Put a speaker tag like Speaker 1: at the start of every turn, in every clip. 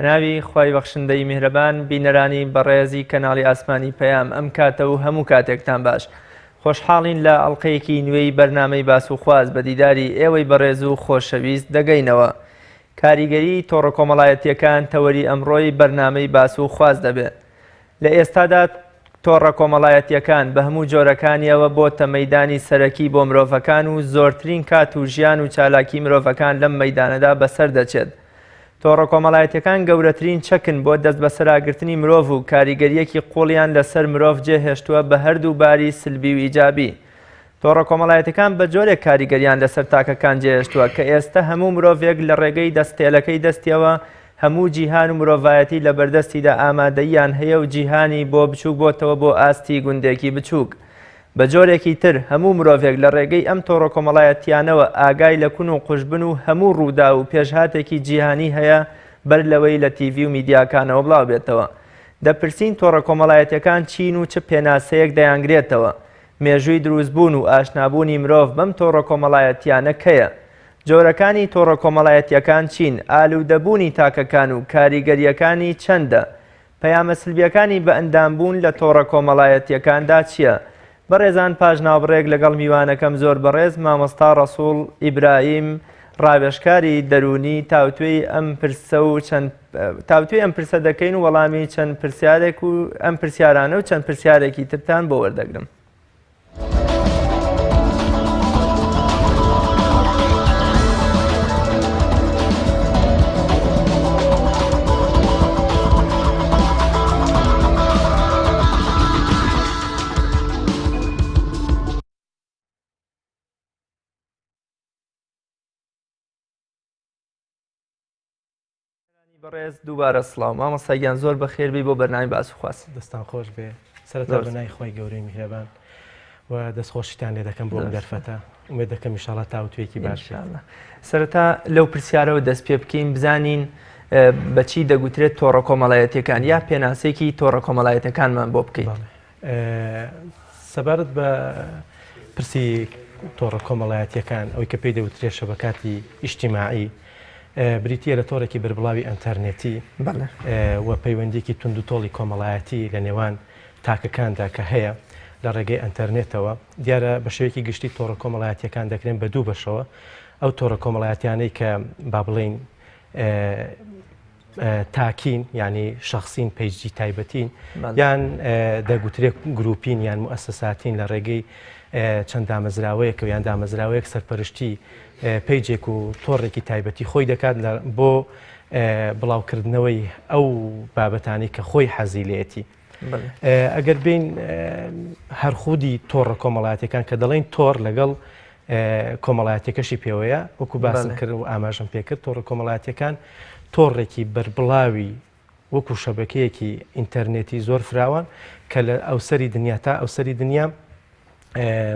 Speaker 1: بەناوی خوای بەخشندەی میهرەبان بینەرانی بەڕێزی کەناڵی ئاسمانی پەیام ئەم کاتە و هەموو کاتێکتان باش خۆشحاڵین لە ئەڵلقەیەکی نوێی بەرنامەی باس و خواز بە دیداری ئێوەی بەڕێز و خۆشەویست دەگەینەوە کاریگەری تۆڕە کۆمەڵایەتیەکان تەوەری ئەمڕۆی بەرنامەی باس و خواز دەبێ لە ئێستادا تۆڕە کۆمەڵایەتیەکان بە هەموو جۆرەکانیەوە بۆتە مەیدانی سەرەکی بۆ مرۆڤەکان و زۆرترین کات و ژیان و چالاکی مرۆڤەکان لەم مەیدانەدا بەسەر دەچێت. تۆڕە کۆمەڵایەتیەکان گەورەترین چەکن بۆ دەستبەسەراگرتنی مرۆڤ و کاریگەریەکی قوڵیان لەسەر مرۆڤ جێهێشتووە بە هەردوو باری سلبی و ئیجابی. تۆڕە کۆمەڵایەتیەکان بە جۆرێک کاریگەریان لەسەر تاکەکان جێهێشتووە کە ئێستە هەموو مرۆڤێک لە ڕێگەی دەستێلەکەی دەستیەوە هەموو جیهان و مرۆڤایەتی لە بەردەستیدا ئامادەییان هەیە و جیهانی بۆ بچووک بۆتەوە بۆ ئاستی گوندێکی بچووک. بە جۆرێکی تر هەموو مرۆڤێک لە ڕێگەی ئەم تۆڕە کۆمەڵایەتیانەوە ئاگای لە کون و قوژبن و هەموو ڕووداو و پێشهاتێکی جیهانی هەیە بەر لەوەی لە تیڤی و میدیاکانەوە بڵاوبێتەوە. دەپرسین تۆڕە کۆمەڵایەتیەکان چین و چ پێناسەیەک دەیانگرێتەوە؟ مێژووی دروستبوون و ئاشنابوونی مرۆڤ بەم تۆڕە کۆمەڵایەتییانە کەیە؟ جۆرەکانی تۆڕە کۆمەڵایەتییەکان چین؟ ئالوودەبوونی تاکەکان و کاریگەرییەکانی چەندە؟ پەیامە سلبییەکانی بەئەندامبوون لە تۆڕە کۆمەڵایەتییەکاندا چییە؟ بەڕێزان پاش ناوبڕێک لەگەڵ میوانەکەم زۆر بەڕێز مامۆستا ڕەسوڵ ئیبراهیم ڕاوێژکاری دەروونی تاوتوێی ئەم پرسە و چەند تاوتوێی ئەم پرسە دەکەین و وەڵامی چەند پرسیارێک و ئەم پرسیارانە و چەند پرسیارێکی ترتان بۆ وەردەگرم. بەڕێز دووبارە سڵاو مامۆستا گیان زۆر بەخێر بێی بۆ بەرنامەی باس و خواست.
Speaker 2: دەستان خۆش بێ سەرەتا بە ناوی خوای گەورەی میهرەبان و دەستخۆشیتان لێ دەکەم بۆ ئەم دەرفەتە ئومێد دەکەم ئیشاڵا تاوتوێکی باش بێت.
Speaker 1: ئینشاڵا سەرەتا لەو پرسیارەوە دەست پێ بکەین بزانین بەچی دەگوترێت تۆڕە کۆمەڵایەتیەکان یا پێناسەیەکی تۆڕە کۆمەڵایەتەکانمان بۆ بکەیت.
Speaker 2: سەبارەت بە پرسی تۆڕە کۆمەڵایەتییەکان، ئەوەی کە پێی دەوترێت شەبەکاتی ئیجتیماعی، بریتییە لە تۆڕێکی بەربڵاوی ئەنتەرنێتی و پەیوەندییەکی توندوتۆڵی کۆمەڵایەتی لە نێوان تاکەکاندا کە هەیە لە ڕێگەی ئەنتەرنێتەوە. دیارە بە شێوەیەکی گشتی تۆڕە کۆمەڵایەتییەکان دەکرێن بە دوو بەشەوە، ئەو تۆڕە کۆمەڵایەتیانەی کە با بڵێین تاکین یانی شەخسین پەیجی تایبەتین یان دەگوترێت گروپین یان موئەسەساتین لە ڕێگەی چەند دامەزراوەیەکەوە یان دامەزراوەیەک سەرپەرشتی پەیجێک و تۆڕێکی تایبەتی خۆی دەکات بۆ بڵاوکردنەوەی ئەو بابەتانی کە خۆی حەزی لێتی. ئەگەر بین هەر خودی تۆڕە کۆمەڵاتەکان کە دەڵێن تۆڕ لەگەڵ کۆمەڵایەتەکەشی پێوەیە وەکو باسم کرد و ئاماژەم پێکرد تۆڕە کۆمەڵاتەکان تۆڕێکی بەربڵاوی وەکو شەبەکەیەکی ئینتەرنێتی زۆر فراوان کە لە ئەوسەری دنیا تا ئەوسەری دنیا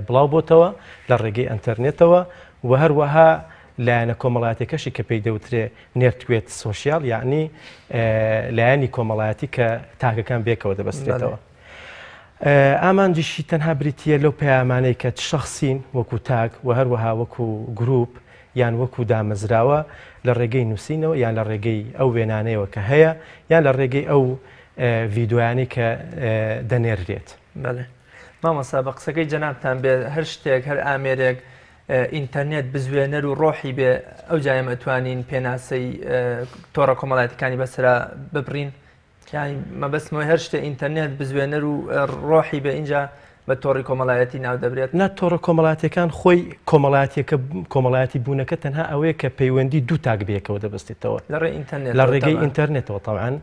Speaker 2: بڵاو بۆتەوە لە ڕێگەی ئەتەرنێتەوە و هەروەها لایەنە کۆمەڵاتەکەشی کە پێی دەوترێ network social یعنی لایەنی کۆمەڵایەتی کە تاکەکان بێکەوە دەبەستێتەوە. ئامانجیشی تەنها بریتییە لەو پەیامانەی کە شەخسین وەکو تاک و هەروەها وەکو گروپ یان وەکو دامەزراوە لە ڕێگەی نووسینەوە یان لە ڕێگەی ئەو وێنانەیەوە کە هەیە یان لە ڕێگەی ئەو ڤیدۆیانەی کە دەنێررێت.
Speaker 1: بەڵێ مامۆستا بە قسەکەی جەنابتان بێ هەر شتێک هەر ئامێرێک ئینتەرنێت بزوێنەر و ڕۆحی بێ ئەوجا ئێمە ئەتوانین پێناسەی تۆڕە کۆمەڵایەتەکانی بەسەرا ببڕین یانی مەبەستمەوەی هەر شتێ ئینتەرنێت بزوێنەر و ڕۆحی بێ ئینجا بە تۆڕی کۆمەڵایەتی ناو دەبرێت.
Speaker 2: نا تۆڕە کۆمەڵاتیەکان خۆی کۆمەڵاتیەکە کۆمەڵایەتی بوونەکە تەنها ئەوەیە کە پەیوەندی دوو تاک بەیەکەوە دەبەستێتەوە
Speaker 1: لە ڕێی ئینتەرنێتەوە
Speaker 2: لە ڕێگەی ئینتەرنێتەوە تەبعەن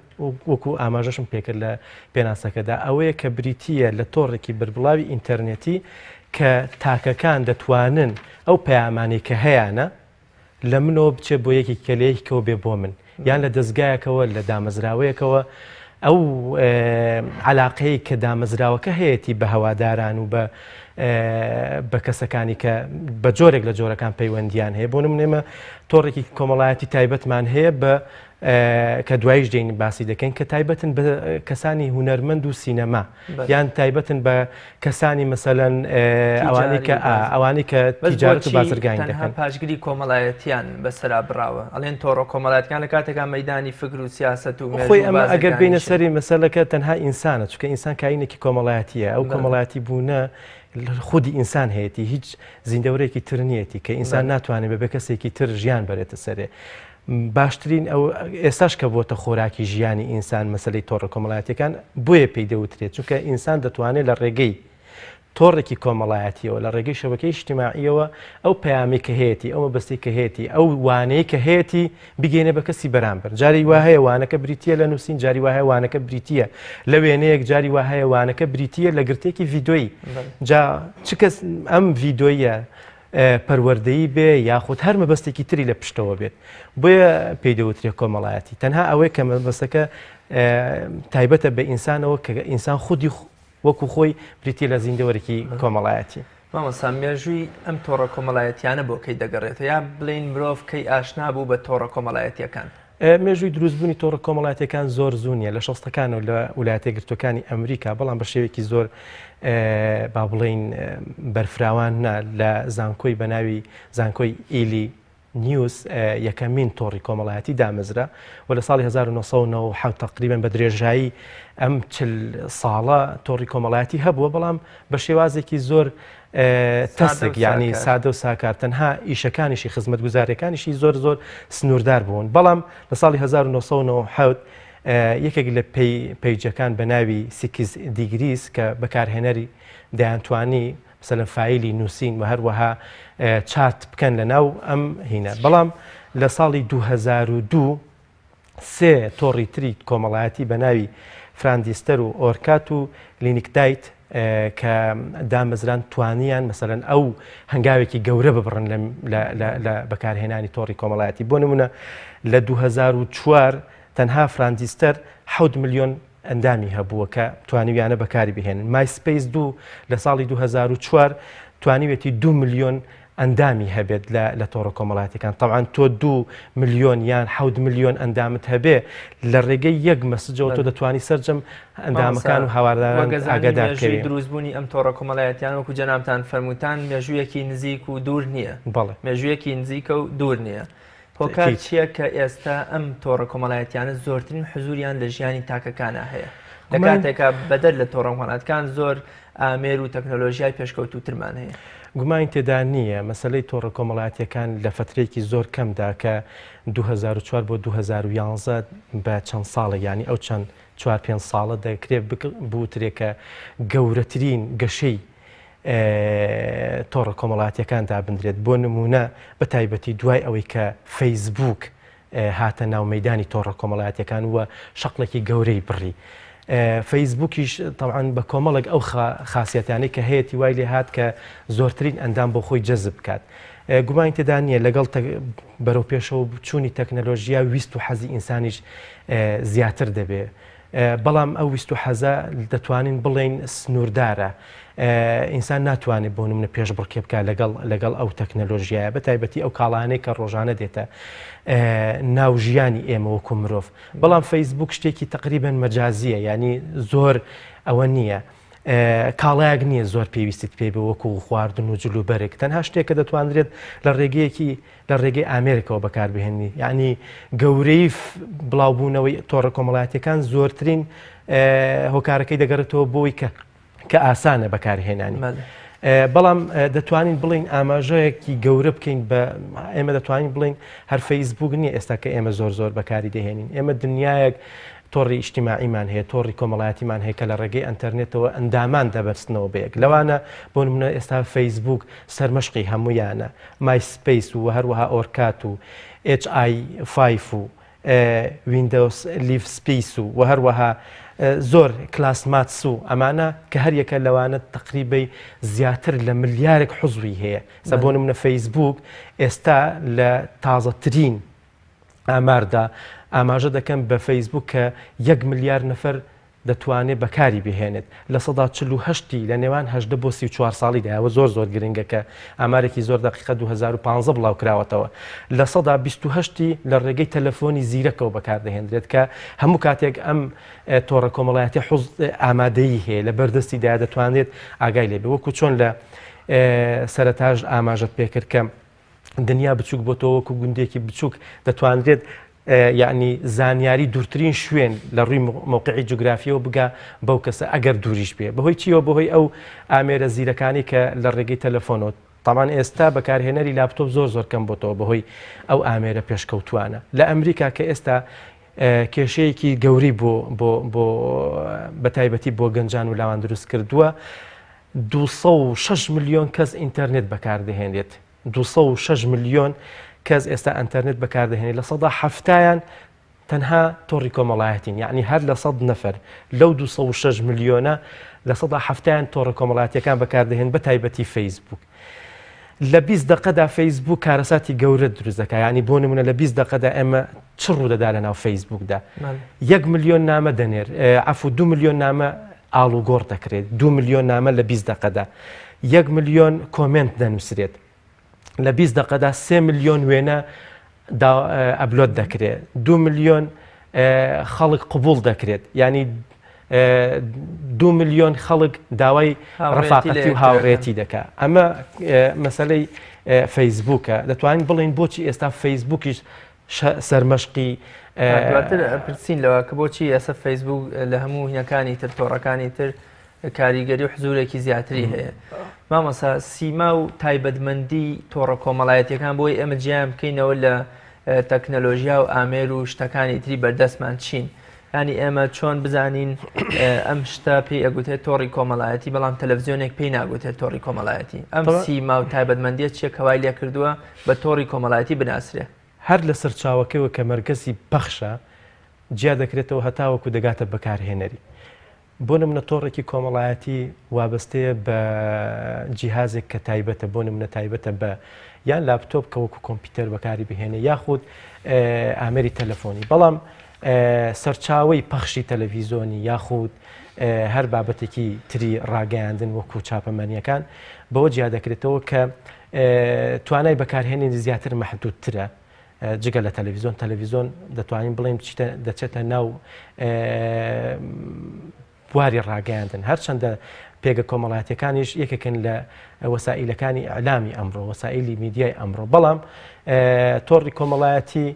Speaker 2: وەکو ئاماژەشم پێکرد لە پێناسەکەدا ئەوەیە کە بریتییە لە تۆڕێکی بەربڵاوی ئینتەرنێتی کە تاکەکان دەتوانن ئەو پەیامانەی کە هەیانە لە منەوە بچێت بۆ یەکێک کە لە یەکێکەوە بێ بۆ من یان لە دەزگایەکەوە لە دامەزراوەیەکەوە ئەو علاقەیە کە دامەزراوەکە هەیەی بە هەواداران و بە بە کەسەکانی کە بە جۆرێک لە جۆرەکان پەیوەندیان هەیە بۆ نمونە ئێمە تۆڕێکی کۆمەڵایەتی تایبەتمان هەیە بە کە دوایش دێین باسی دەکەین کە تایبەتن بە کەسانی هونەرمەند و سینەما یان تایبەتن بە کەسانی مەسەلەن ئەوانەی کە ئەوانەی کە تیجارەت و بازرگانی دەکەن.
Speaker 1: پاشگری کۆمەڵایەتیان بەسەرا بڕاوە ئەڵێن تۆڕە کۆمەڵایەتیەکان لە کاتێکا مەیدانی فکر و سیاسەت و مێژوو
Speaker 2: خۆی ئەمە ئەگەر بینە سەری مەسەلەکە تەنها ئینسانە چونکە ئینسان کاینێکی کۆمەڵایەتیە ئەو کۆمەڵایەتی بوونە خودی ئینسان هەیەتی هیچ زیندەورێکی تر نیەتی کە ئینسان ناتوانێت بەبێ کەسێکی تر ژیان بەرێتە سەرێ باشترین ئەو ئێستاش کە بۆتە خۆراکی ژیانی ئینسان مەسەلەی تۆڕە کۆمەڵایەتیەکان بۆیە پێی دەوترێت چونکە ئینسان دەتوانێت لە ڕێگەی تۆڕێکی کۆمەڵایەتیەوە لە ڕێگەی شەبەکەی ئیجتیماعیەوە ئەو پەیامی کە هەیەتی ئەو مەبەستی کە هەیەتی ئەو وانەیە کە هەیەتی بگەینە بە کەسی بەرامبەر جاری وا هەیە وانەکە بریتە لە نووسین جاری وا هەیە وانەکە بریتە لە وێنەیەک جاری وا هەیە وانەکە بریتە لە گرتێکی ڤیدۆیی جا چ کەس ئەم ڤیدۆیە پەروەردەیی بێ یاخود هەر مەبەستێکی تری لە پشتەوە بێت بۆیە پێی دەوترێت کۆمەڵایەتی تەنها ئەوەی کە مەبەستەکە تایبەتە بە ئینسانەوە کە ئینسان خودی وەکو خۆی بریتە لە زیندەوەرێکی کۆمەڵایەتی.
Speaker 1: مامۆستا مێژووی ئەم تۆڕە کۆمەڵایەتیانە بۆ کەی دەگەڕێتەوە یا بڵێین مرۆڤ کەی ئاشنا بوو بە تۆڕە کۆمەڵایەتیەکان؟
Speaker 2: مێژووی دروستبوونی تۆڕە کۆمەڵایەتیەکان زۆر زوو نییە، لە شەستەکانەوە لە ولایەتە یەکگرتووەکانی ئەمریکا، بەڵام بە شێوەیەکی زۆر با بڵێین بەرفراوان نا، لە زانکۆی بە ناوی زانکۆی ئیلی نیوز یەکەمین تۆڕی کۆمەڵایەتی دامەزرا و لە ساڵی 1997 تقریبا بە درێژایی ئەم 40 ساڵە تۆڕی کۆمەڵایەتی هەبووە، بەڵام بە شێوازێکی زۆر تەسک یانی سادە و ساکار تەنها ئیشەکانیشی خزمەتگوزاریەکانیشی زۆر زۆر سنووردار بوون بەڵام لە ساڵی 1997 یەکێک لە page ەکان بە ناوی Six Degrees کە بەکارهێنەری دەیانتوانی مثلەن فایلی نووسین و هەروەها چات بکەن لە ناو ئەم هینە بەڵام لە ساڵی 2002 سێ تۆڕی تری کۆمەڵایەتی بە ناوی Friendster و Orkut و LinkedIn کە دامەزران توانیان مەسەلەن ئەو هەنگاوێکی گەورە ببڕن لە بەکارهێنانی تۆڕی کۆمەڵایەتی بۆ نمونە لە 2004 تەنها Friendster 7 ملیۆن ئەندامی هەبووە کە توانیویانە بەکاری بهێنن. MySpace دوو لە ساڵی 2004 توانیوێتی 2 ملیۆن ئەندامی هەبێت لە لە تۆڕە کۆمەڵایەتیەکان تەبعەن تۆ 2 ملیۆن یان 7 ملیۆن ئەندامت هەبێ لە ڕێگەی یەک message ەوە تۆ دەتوانی سەرجەم ئەندامەکان و هاوارداران ئاگادار بکەوی.
Speaker 1: دروستبوونی ئەم تۆڕە کۆمەڵایەتیان وەکو جەنابتان فەرمووتان مێژوویەکی نزیک و دوور نییە.
Speaker 2: بەڵێ.
Speaker 1: مێژوویەکی نزیکە و دوور نییە. هۆکار چییە کە ئێستا ئەم تۆڕە کۆمەڵایەتیانە زۆرترین حزوریان لە ژیانی تاکەکانە هەیە؟ لە کاتێکا بەدەر لە تۆڕە کۆمەڵایەتەکان زۆر ئامێر و تەکنەلۆژیای پێشکەوتووترمان هەیە.
Speaker 2: گومانی تێدا نییە مەسەلەی تۆڕە کۆمەڵایەتییەکان لە فەترەیەکی زۆر کەمدا کە 2004 بۆ 2011 بە چەند ساڵێک یانی ئەو چەند چوار پێنج ساڵە دەکرێت بوترێ کە گەورەترین گەشەی تۆڕە کۆمەڵاتیەکان دابندرێت بۆ نمونە بە تایبەتی دوای ئەوەی کە فەیسبوک هاتە ناو مەدانی تۆڕە کۆمەڵایەتەکان و شەقلێکی گەورەی بڕی. فەیسبوکیش تەبعەن بە کۆمەڵێک ئەو خاسیەتانەی کە هەیەتی وای لێ هات کە زۆرترین ئەندام بۆ خۆی جەزب بکات. گومانی تێدا نییە لەگەڵ بەرەو پێشەوە چوونی تەکنەلۆژیا ویست و حەزی ئینسانیش زیاتر دەبێ. بەڵام ئەو ویست و حەزە دەتوانین بڵێین سنووردارە. ئینسان ناتوانێت بۆ نمونە پێشبڕکێ بکات لەگەڵ لەگەڵ ئەو تەکنەلۆژیایە بە تایبەتی ئەو کاڵانەی کە ڕۆژانە دێتە ناو ژیانی ئێمە وەکو مرۆڤ. بەڵام فەیسبوک شتێکی تقریبا مەجازیە یعنی زۆر ئەوە نییە. کاڵایەک نییە زۆر پێویستت پێ بێ وەکو خواردن و جلوبەرگ تەنها شتێکە دەتوانرێت لە ڕێگەیەکی لە ڕێگەی ئامێرێکەوە بەکاربهێنی یعنی گەورەی بڵاوبوونەوەی تۆڕە کۆمەڵایەتەکان زۆرترین هۆکارەکەی دەگەڕێتەوە بۆی کە کە ئاسانە بەکارهێنانی. بەڵام دەتوانین بڵین ئاماژەیەکی گەورە بکەین بە ئێمە دەتوانین بڵین هەر فەیسبوک نییە ئێستا کە ئێمە زۆر زۆر بەکاری دەهێنین ئێمە دنیایەک تۆڕی ئیجتیماعیمان هەیە تۆڕی کۆمەڵایەتیمان هەیە کە لە ڕێگەی ئەتەرنێتەوە ئەندامان دەبەستنەوە بەیەک لەوانە بۆ نمونە ئێستا فەیسبوک سەرمەشقی هەمویانە MySpace و هەروەها Orkut و Hi5 و Windows Live Space و وە هەروەها زۆر Classmates و ئەمانە کە هەر یەکە لەوانە تەقریبەی زیاتر لە ملیارێک حزوی هەیە سە بۆ نمونە فەیسبوک ئێستا لە تازەترین ئاماردا ئاماژە دەکەن بە فەیسبوک کە یەک ملیار نەفەر دەتوانێت بەکاری بهێنێت، 48% ی لە نێوان 18 بۆ 34 ساڵیدایە، ئەوە زۆر زۆر گرنگە کە ئامارێکی زۆر دەقیقە 2015 بڵاوکراوەتەوە، 28% ی لە ڕێگەی تەلەفۆنی زیرەکەوە بەکاردەهێنرێت کە هەموو کاتێک ئەم تۆڕە کۆمەڵایەتی حوز ئامادەیی هەیە لە بەردەستیدایە دەتوانێت ئاگای لێ بێ. وەکو چۆن لە سەرەتاش ئاماژەت پێکرد کە دنیا بچووک بۆتەوە وەکو گوندێکی بچووک دەتوانرێت یعنی زانیاری دوورترین شوێن لە ڕووی موقعی جوگرافیەوە بگا بەو کەسە ئەگەر دووریش بێ. بەهۆی چیەوە؟ بەهۆی ئەو ئامێرە زیرەکانی کە لە ڕێگەی تەلەفۆنەوە. تاوان ئێستا بەکارهێنەری لاپتۆپ زۆر زۆر کەم بۆتەوە بەهۆی ئەو ئامێرە پێشکەوتوانە. لە ئەمریکا کە ئێستا کێشەیەکی گەوری بۆ بۆ بۆ بە تایبەتی بۆ گەنجان و لاوان دروست کردووە، 206 ملیۆن کەس ئینتەرنێت بەکاردەهێنێت. 206 ملیۆن کەس ئێستا ئەتەرنێت بەکاردەهێنێت، 70%یان تەنها تۆڕی کۆمەڵایەتین، یعنی هەر لە 100 نەفەر لەو 206 ملیۆنە 70%یان تۆڕە کۆمەڵایەتیەکان بەکاردەهێن، بە تایبەتی فەیسبوک. لە 20 دقەدا فەیسبوک کارەساتی گەورە دروست دەکات، یعنی بۆ نمونە لە 20 دقەدا ئێمە چ ڕوودەدا لە ناو فەیسبوکدا؟ 1 ملیۆن نامە دەنێر، عەفو 2 ملیۆن نامە ئاڵوگۆڕ دەکرێت، 2 ملیۆن نامە لە 20 دقەدا، 1 ملیۆن comment دەنووسرێت، لە 20 دقەدا 3 ملیۆن وێنە upload دەکرێت، 2 ملیۆن خەڵک قبوڵ دەکرێت، یعنی 2 ملیۆن خەڵک داوای ڕەفاقەتی و هاوڕێتی دەکات. ئەمە مەسلەی فەیسبوکە. دەتوانین بڵێین بۆچی ئێستا فەیسبوکیش سەرمەشقی
Speaker 1: دواتر پرسین لەوە کە بۆچی ئێستا فەیسبوک لە هەموو هینەکانی تر تۆڕەکانی تر کاریگەری و حزورێکی زیاتری هەیە. مامۆستا، سیما و تایبەتمەندی تۆڕە کۆمەڵایەتیەکان بۆی ئێمە جیان بکەینەوە لە تەکنەلۆژیا و ئامێر و شتەکانی تری بەردەستمان چین؟ ینی ئێمە چۆن بزانین ئەم شتە پێی ئەگوتێت تۆڕی کۆمەڵایەتی بەڵام تەلەڤزیۆنێک پێی ناگوتێت تۆڕی کۆمەڵایەتی؟ ئەم سیما و تایبەتمەندیە چیە کەوای لێ کردووە بە تۆڕی کۆمەڵایەتی بناسرێ؟
Speaker 2: هەر لە سەرچاوەکەوە کە مەرکەزی پەخشە جیا دەکرێتەوە هەتاوەکو دەگاتە بەکارهێنەری. بۆ نمونە تۆڕێکی کۆمەڵایەتی وابەستەیە بە جیهازێک کە تایبەتە، بۆ نمونە تایبەتە بە یان لاپتۆپ کە وەکو کۆمپیوتەر بەکاری بهێنێ یاخود ئامێری تەلەفۆنی، بەڵام سەرچاوەی پەخشی تەلەڤیزۆنی یاخود هەر بابەتێکی تری ڕاگەیاندن وەکو چاپەمەنیەکان بەوە جیا دەکرێتەوە کە توانای بەکارهێنانی زیاتر مەحدودترە جگە لە تەلەڤیزۆن. تەلەڤیزۆن دەتوانین بڵێین دەچێتە ناو بواری ڕاگەیاندن، هەرچەندە پێگە کۆمەڵایەتەکانیش یەکێکن لە وەسائیلەکانی ئیعلامی ئەمڕۆ، وەسائیلی میدیای ئەمڕۆ، بەڵام تۆڕی کۆمەڵایەتی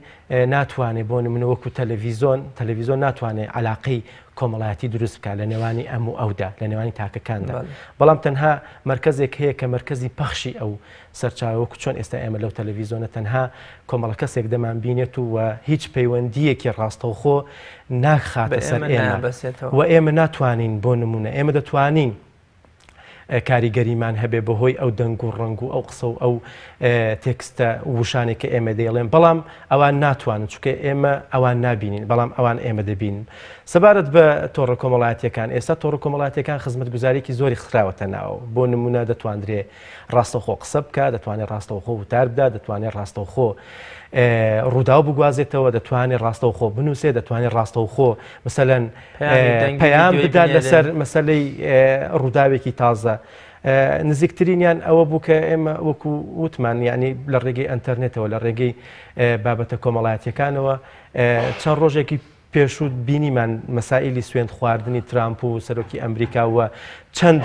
Speaker 2: ناتوانێت بۆ نمونە وەکو تەلەڤیزۆن، تەلەڤیزۆن ناتوانێت علاقەی کۆمەڵایەتی دروست بکات لە نێوانی ئەم و ئەودا، لە نێوانی تاکەکاندا، بەڵام تەنها مەرکەزێک هەیە کە مەرکەزی پەخشی ئەو سەرچاوە، وەکو چۆن ئێستا ئێمە لەو تەلەڤیزۆنە تەنها کۆمەڵە کەسێک دەمان بینێت و هیچ پەیوەندیەکی ڕاستەوخۆ ناخاتە سەر ئێمە و ئێمە ناتوانین، بۆ نمونە ئێمە دەتوانین کاریگەریمان هەبێ بەهۆی ئەو دەنگ و ڕەنگ و ئەو قسە و ئەو تێکستە وشانێک کە ئێمە دەیڵێن، بەڵام ئەوان ناتوانن، چونکە ئێمە ئەوان نابینین بەڵام ئەوان ئێمە دەبینن. سەبارەت بە تۆڕە کۆمەڵایەتیەکان، ئێستا تۆڕە کۆمەڵایەتیەکان خزمەتگوزاریەکی زۆری خراوەتە ناوەوە. بۆ نمونە دەتواندرێ ڕاستەوخۆ قسە بکە، دەتوانێت ڕاستەوخۆ وتار بدا، دەتوانێت ڕاستەوخۆ ڕووداو بگوازێتەوە، دەتوانێت ڕاستەوخۆ بنووسێ، دەتوانێت ڕاستەوخۆ مثلەن پەیام بدات لەسەر مەسلەی ڕووداوێکی تازە. نزیکترینیان ئەوە بوو کە ئێمە وەکو وتمان یعنی لە ڕێگەی ئەتەرنێتەوە، لە ڕێگەی بابەتە کۆمەڵایەتیەکانەوە چەند ڕۆژێکی پێشوو بینیمان مەسائلی سوێند خواردنی ترامپ و سەرۆکی ئەمریکا و چەند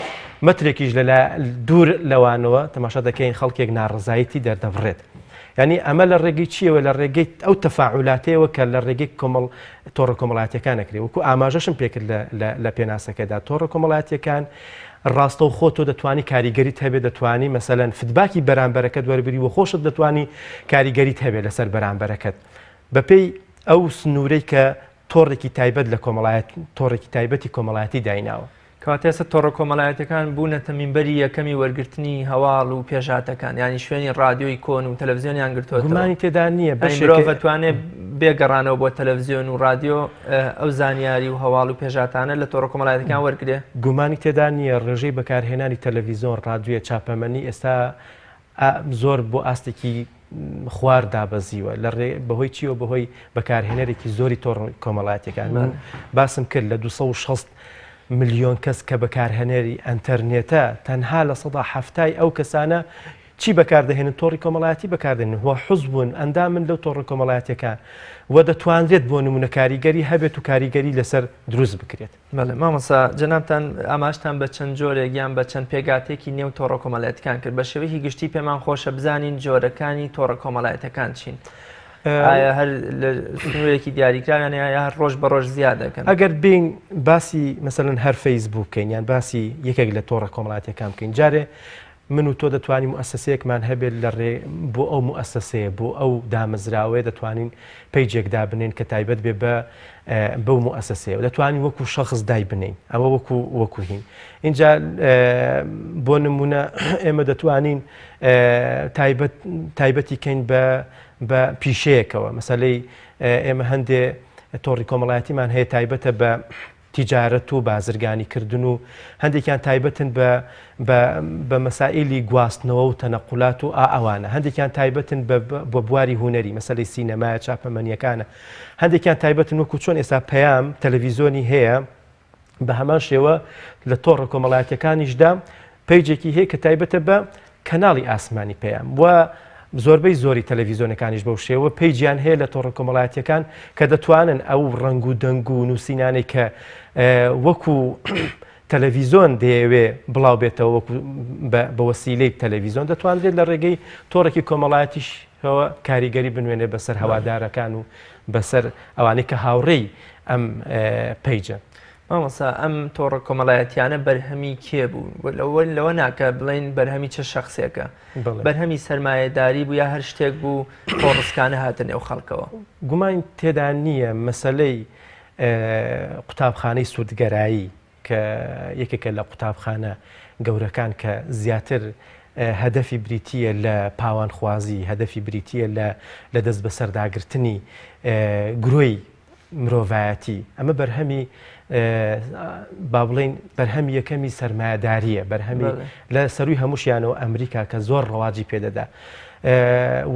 Speaker 2: مەترێکیش لە دوور لەوانەوە تەماشا دەکەین خەڵکێک ناڕزایەتی دەردەبڕێت. یعنی ئەمە لە ڕێگەی چیەوە؟ لە ڕێگەی ئەو تەفاعولاتەیەوە کە لە ڕێگەی کۆمەڵ تۆڕە کۆمەڵایەتیەکان ئەکرێ. وەکو ئاماژەشم پێکرد لە پێناسەکەدا، تۆڕە کۆمەڵایەتیەکان ڕاستەوخۆ تۆ دەتوانی کاریگەریت هەبێ، دەتوانی مەسەلەن feedback ی بەرامبەرەکەت وەربگری و خۆشت دەتوانی کاریگەریت هەبێ لەسەر بەرامبەرەکەت بەپێی ئەو سنوورەی کە تۆڕێکی تایبەت لە کۆمەڵایەت تۆڕێکی تایبەتی کۆمەڵایەتی دایناوە.
Speaker 1: کەواتە ئێستا تۆڕە کۆمەڵایەتیەکان بوونەتە مینبەری یەکەمی وەرگرتنی هەواڵ و پێشهاتەکان، یانی شوێنی ڕادیۆی کۆن و تەلەڤزیۆنیان گرتووەتەوە.
Speaker 2: گومانی تێدا نییە
Speaker 1: بەشێک مرۆڤ ئەتوانێ بێ گەڕانەوە بۆ تەلەڤزیۆن و ڕادیۆ ئەو زانیاری و هەواڵ و پێشهاتانە لە تۆڕە کۆمەڵایەتیەکان وەرگرێ.
Speaker 2: گومانی تێدا نییە ڕێژەی بەکارهێنانی تەلەڤیزۆن، ڕادیۆ، چاپەمەنی ئێستا زۆر بۆ ئاستێکی خوار دابەزیوە لە ڕێ بەهۆی چیەوە بەهۆی بەکارهێنەرێکی زۆری تۆڕ کۆمەڵایەتەکان من باسم کرد لە 260 ملیۆن کەس کە بەکارهێنەری ئەتەرنێتە تەنها 70% ئەو کەسانە چی بەکاردەهێنن تۆڕی کۆمەڵایەتی بەکاردێنن و حزبون ئەندامن لەو تۆڕە کۆمەڵایەتەکان و دەتوانرێت بۆ نمونە کاریگەری هەبێت و کاریگەری لەسەر دروست بکرێت.
Speaker 1: بەڵێ مامۆستا جەنابتان ئاماژتان بە چەند جۆرێک یان بە چەند پێکهاتەیەکی نێو تۆڕە کۆمەڵایەتەکان کرد بە شێوەیەکی گشتی پێمان خۆشە بزانین جۆرەکانی تۆڕە کۆمەڵایەتەکان چین ئایا هەر لە سنوورێکی دیاریکراویان یا هەر ڕۆژ بە ڕۆژ زیاد دەکەن؟
Speaker 2: ئەگەر بین باسی مەسەلەن هەر فەیسبوک بکەین یان باسی یەکێک لە تۆڕە کۆمەڵایەتیەکان بکەین جارێ من و تۆ دەتوانین موئەسەسەیەکمان هەبێت لە ڕێ بۆ ئەو موئەسەسەیە بۆ ئەو دامەزراوەیە دەتوانین page ێک دابنێین کە تایبەت بێ بە بەو موئەسەسەیە و دەتوانین وەکو شەخس دای بنێین ئەوە وەکو وەکو هین اینجا بۆ نمونە ئێمە دەتوانین تایبەت تایبەتی کەین بە بە پیشەیەکەوە مەسەلەی ئێمە هەندێ تۆڕی کۆمەڵایەتیمان هەیە تایبەتە بە تیجارەت و بازرگانی کردن و هەندێکیان تایبەتن بە بە بە مەسائیلی گواستنەوە و تەنەقولات و ئا ئەوانە هەندێکیان تایبەتن بە بە بواری هونەری مەسەلەی سینەمایە چاپەمەنیەکانە هەندێکیان تایبەتن وەکو چۆن ئێستا پەیام تەلەڤیزۆنی هەیە بە هەمان شێوە لە تۆڕە کۆمەڵایەتیەکانیشدا page ێکی هەیە کە تایبەتە بە کەناڵی ئاسمانی پەیام و زۆربەی زۆری تەلەڤیزۆنەکانیش بەو شێوە page یان هەیە لە تۆڕە کۆمەڵایەتیەکان کە دەتوانن ئەو ڕەنگ و دەنگ و نووسینانەی کە وەکو تەلەڤیزۆن دەیەوێ بڵاو بێتەوە وەکو بە وەسیلەی تەلەڤیزۆن دەتوانرێت لە ڕێگەی تۆڕێکی کۆمەڵایەتیشەوە کاریگەری بنوێنێ بەسەر هەوادارەکان و بەسەر ئەوانەی کە هاوڕێی ئەم page ەن.
Speaker 1: مامۆستا ئەم تۆڕە کۆمەڵایەتیانە بەرهەمی کێ بوو؟ لەوە لەوە ناکە بڵێین بەرهەمی چ شەخسێکە؟ بەرهەمی سەرمایەداری بوو یا هەر شتێک بوو خۆڕسکانە هاتە نێو خەڵکەوە؟
Speaker 2: گومان تێدا نییە مەسەلەی قوتابخانەی سوودگەرایی کە یەکێکە لە قوتابخانە گەورەکان کە زیاتر هەدەفی بریتییە لە پاوانخوازی، هەدەفی بریتییە لە لە دەستبەسەرداگرتنی گرۆی مرۆڤایەتی، ئەمە بەرهەمی با بڵێین بەرهەمی یەکەمی سەرمایەدارییە، بەرهەمی لە سەروی هەمووشیانەوە ئەمریکا کە زۆر ڕەواجی پێدەدا.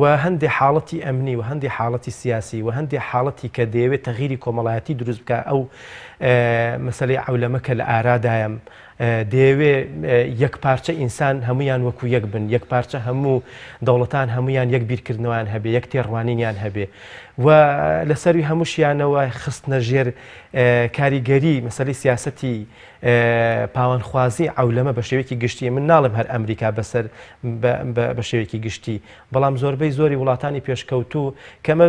Speaker 2: و هەندێ حاڵەتی ئەمنی و هەندێ حاڵەتی سیاسی و هەندێ حاڵەتی کە دەیەوێت تەغیری کۆمەڵایەتی دروست بکە ئەو مەسلەی عەولەمە کە لە ئارادایە دەیەوێ یەک پارچە ئینسان هەمویان وەکو یەک بن یەک پارچە هەموو دەوڵەتان هەمویان یەک بیرکردنەوەیان هەبێ یەک تێڕوانینیان هەبێ و لەسەروی هەمووشیانەوە خستنە ژێر کاریگەری مەسەلەی سیاسەتی پاوانخوازی عەولەمە بە شێوەیەکی گشتی من ناڵێم هەر ئەمریکا بەسەر بە شێوەیەکی گشتی بەڵام زۆربەی زۆری وڵاتانی پێشکەوتوو کەمە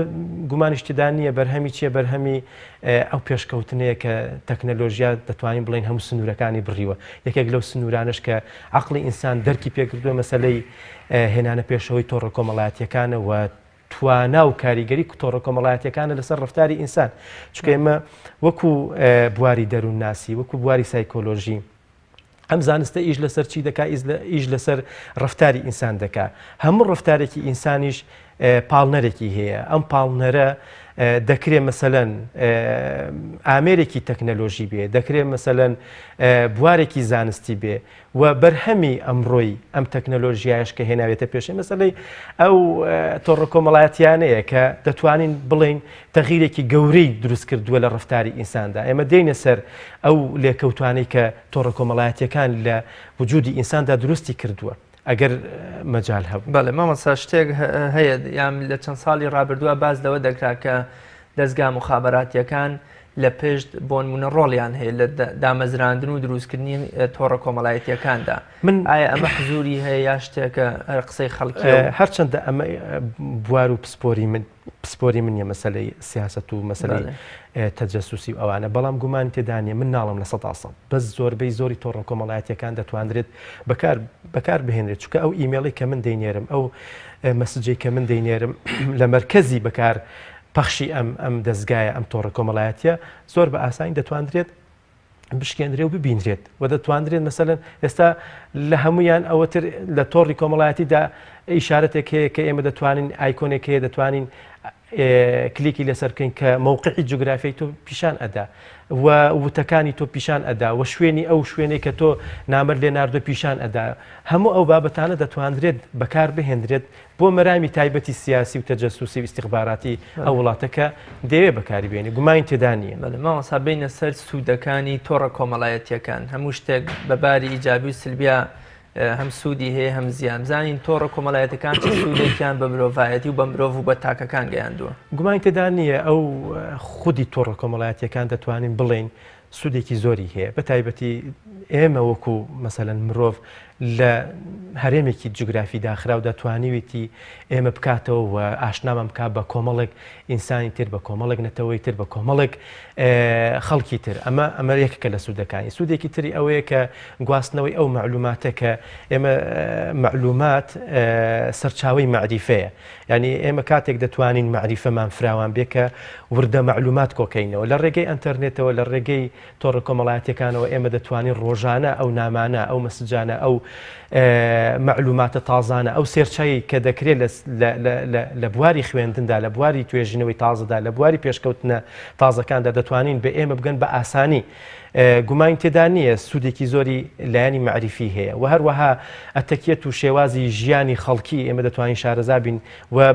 Speaker 2: گومانیش تێدا نییە بەرهەمی چییە بەرهەمی ئەو پێشکەوتنەیە کە تەکنەلۆژیا دەتوانین بڵێین هەموو سنوورەکانی بڕیوە یەکێک لەو سنوورانەش کە عەقڵی ئینسان دەرکی پێکردووە مەسەلەی هێنانە پێشەوەی تۆڕە کۆمەڵایەتیەکانە و توانا و کاریگەری تۆڕە کۆمەڵایەتیەکانە لەسەر ڕەفتاری ئینسان چونکە ئێمە وەکو بواری دەروونناسی وەکو بواری سایکۆلۆژی ئەم زانستە ئیش لەسەر چی دەکا ئیش لەسەر ڕەفتاری ئینسان دەکا هەموو ڕەفتارێکی ئینسانیش پاڵنەرێکی هەیە ئەم پاڵنەرە دەکرێ مەسەلەن ئامێرێکی تەکنەلۆژی بێ دەکرێ مەسەلەن بوارێکی زانستی بێ و بەرهەمی ئەمڕۆی ئەم تەکنەلۆژیایەش کە هێناوێتە پێشێ مەسەلەی ئەو تۆڕە کۆمەڵایەتیانەیە کە دەتوانین بڵێین تەغیرێکی گەورەی دروست کردووە لە ڕەفتاری ئینساندا ئێمە دێینە سەر ئەو لێکەوتانەی کە تۆڕە کۆمەڵایەتیەکان لە وجودی ئینساندا دروستی کردووە ئەگەر مەجال هەبوو.
Speaker 1: بەڵێ مامۆستا شتێک هەیە یان لە چەند ساڵی ڕابردووە باس لەوە دەکرا کە دەزگا موخابەراتیەکان لە پشت بۆنمونە ڕۆڵیان هەیە لە دامەزراندن و دروستکردنی تۆڕە کۆمەڵایەتیەکاندا من ئایا ئەمە حزوری هەیە یا شتێکە هەر قسەی خەڵکی
Speaker 2: هەرچەندە ئەمە بوار و پسپۆری من پسپۆری من نیە مەسەلەی سیاسەت و مەسەلەی تەجەسوسی و ئەوانە بەڵام گومانی تێدا نیە من ناڵم 100% بەس زۆربەی زۆری تۆڕە کۆمەڵایەتیەکان دەتواندرێت بەکار بەکار بهێنرێت چونکە ئەو ئیمێڵی کە من دەینێرم ئەو message ەی کە من دەینێرم لە مەرکەزی بەکار پەخشی ئەم ئەم دەزگایە ئەم تۆڕە کۆمەڵایەتیە زۆر بە ئاسانی دەتواندرێت بشکێنرێ و ببینرێت و دەتواندرێت مەسەلەن ئێستا لە هەمویان ئەوەتر لە تۆڕی کۆمەڵایەتیدا ئیشارەتێک هەیە کە ئێمە دەتوانین icon ێک هەیە دەتوانین کلیکی لەسەر بکەین کە مەوقعی جوگرافیای تۆ پیشان ئەدا و وتەکانی تۆ پیشان ئەدا و شوێنی ئەو شوێنەی کە تۆ نامەت لێ ناردوە پیشان ئەدا هەموو ئەو بابەتانە دەتواندرێت بەکار بهێندرێت بۆ مەرامی تایبەتی سیاسی و تەجەسوسی و ئیستیخباراتی ئەو وڵاتە کە دەیەوێت بەکاری بێنێ گومانی تێدا نییە.
Speaker 1: بەڵێ مامۆستا بێینە سەر سوودەکانی تۆڕە کۆمەڵایەتییەکان هەموو شتێک بە باری ئیجابی و سلبیا هەم سوودی هەیە هەم زیان بزانین تۆڕە کۆمەڵایەتەکان چ سوودێکیان بە مرۆڤایەتی و بە مرۆڤ و بە تاکەکان گەیاندووە؟
Speaker 2: گومانی تێدا نییە ئەو خودی تۆڕە کۆمەڵایەتییەکان دەتوانین بڵێین سوودێکی زۆری هەیە بە تایبەتی ئێمە وەکو مەسەلەن مرۆڤ لە هەرێمێکی جوگرافی داخراودا توانیویتی ئێمە بکاتەوە و ئاشنامان بکات بە کۆمەڵێک ئینسانی تر بە کۆمەڵێک نەتەوەی تر بە کۆمەڵێک خەڵکی تر ئەمە ئەمە یەکێکە لە سوودەکانی سوودێکی تری ئەوەیە کە گواستنەوەی ئەو مەعلوماتە کە ئێمە مەعلومات سەرچاوەی مەعریفەیە یعنی ئێمە کاتێک دەتوانین مەعریفەمان فراوان بێ کە وردە مەعلومات کۆکەینەوە لە ڕێگەی ئەتەرنێتەوە لە ڕێگەی تۆڕە کۆمەڵایەتیەکانەوە ئێمە دەتوانین ڕۆژانە ئەو نامانە، ئەو message انە، ئەو مەعلوماتە تازانە، ئەو search ەی کە دەکرێت لە بواری خوێندندا، لە بواری توێژینەوەی تازەدا، لە بواری پێشکەوتنە تازەکاندا دەتوانین بە ئێمە بگەن بە ئاسانی. گومانی تێدا نییە سوودێکی زۆری لایەنی مەعریفی هەیە و هەروەها ئەتەکیەت و شێوازی ژیانی خەڵکی ئێمە دەتوانین شارەزا بین و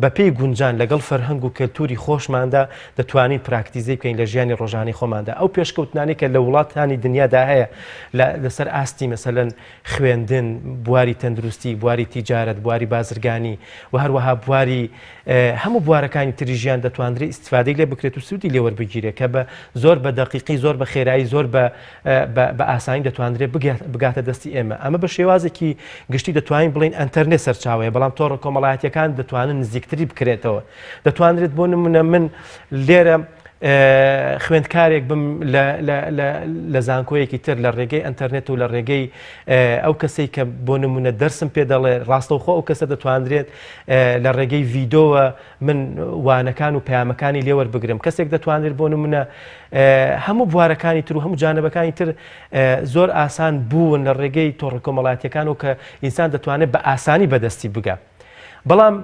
Speaker 2: بەپێی گونجان لەگەڵ فەرهەنگ و کەلتوری خۆشماندا دەتوانین پراکتیزەی بکەین لە ژیانی ڕۆژانەی خۆماندا. ئەو پێشکەوتنانەی کە لە وڵاتانی دنیادا هەیە لە لەسەر ئاستی مەسەلەن خوێندن، بواری تەندروستی، بواری تیجارەت، بواری بازرگانی و هەروەها بواری هەموو بوارەکانی تری ژیان دەتواندرێ ئیستفادەی لێ بکرێت و سوودی لێ وەربگیرێت کە بە زۆر بە دەقیقی زۆر بە خێرایی زۆر بە بە ئاسانی دەتواندرێت بگاتە دەستی ئێمە. ئەمە بە شێوازێکی گشتی دەتوانین بڵێین ئەنتەرنێت سەرچاوەیە، بەڵام تۆڕە کۆمەڵایەتییەکان دەتوانن نزیکتری بکرێتەوە. دەتوانرێت بۆ نمونە من لێرە خوێندکارێک بم لە زانکۆیەکی تر لە ڕێگەی ئەتەرنێت و لە ڕێگەی ئەو کەسەی کە بۆ نمونە دەرسم پێ دەڵێ ڕاستەوخۆ ئەو کەسە دەتواندرێت لە ڕێگەی ڤیدۆوە من وانەکان و پەیامەکانی لێ وەربگرم کەسێک دەتوانێت بۆ نمونە هەموو بوارەکانی تر و هەموو جانەبەکانی تر زۆر ئاسان بوون لە ڕێگەی تۆڕە کۆمەڵاتیەکان و کە ئینسان دەتوانێت بە ئاسانی بەدەستی بگا بەڵام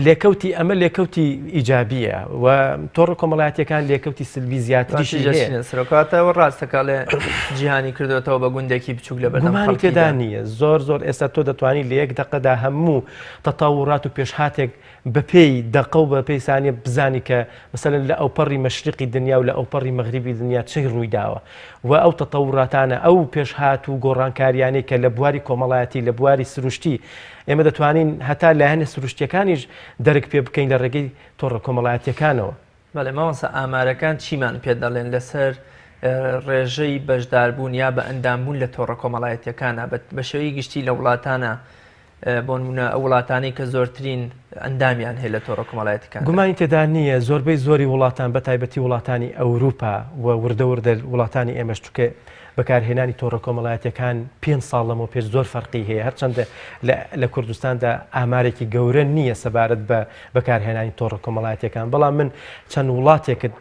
Speaker 2: لێکەوتی ئەمە لێکەوتی ئیجابیە و تۆڕە کۆمەڵایەتیەکان لێکەوتی سلبی زیاتریشی هەیە.
Speaker 1: سەرۆکاتەوە ڕاستەکەڵێ جیهانی کردوێتەوە بە گوندێکی بچوک لە بەردەم
Speaker 2: تێدا نییە زۆر زۆر ئێستا تۆ دەتوانانی لە یەک دقەدا هەموو تەتەوڕات و پێشهاتێک بەپێی دەقە و بەپێی سانیە بزانی کە مەسەلەن لە ئەوپەڕی مەشریقی دنیا و لە ئەوپەڕی مەغریبی دنیا چی ڕوویداوە و ئەو تەتەوڕاتانە ئەو پێشهات و گۆڕانکاریانەی کە لە بواری کۆمەڵایەتی لە بواری سروشتی ئێمە دەتوانین هەتا لایەنە سروشتیەکانیش دەرک پێ بکەین لە ڕێگەی تۆڕە کۆمەڵایەتیەکانەوە.
Speaker 1: بەڵێ مامۆستا ئامارەکان چیمان پێ دەڵێن لەسەر ڕێژەی بەشداربوون یا بە ئەندامبوون لە تۆڕە کۆمەڵایەتیەکانە بە شێوەی گشتی لە وڵاتانە بۆ نمونە ئەو وڵاتانەی کە زۆرترین ئەندامیان هەیە لە تۆڕە کۆمەڵایەتیەکان؟
Speaker 2: گومانی تێدا نییە زۆربەی زۆری وڵاتان بە تایبەتی وڵاتانی ئەوروپا و وردە وردە وڵاتانی ئێمەش چونکە بەکارهێنانی تۆڕە کۆمەڵایەتیەکان پێنج ساڵ لەمەو پێش زۆر فەرقی هەیە هەرچەندە لە کوردستاندا ئامارێکی گەورە نییە سەبارەت بە بەکارهێنانی تۆڕە کۆمەڵایەتیەکان بەڵام من چەند وڵاتێکت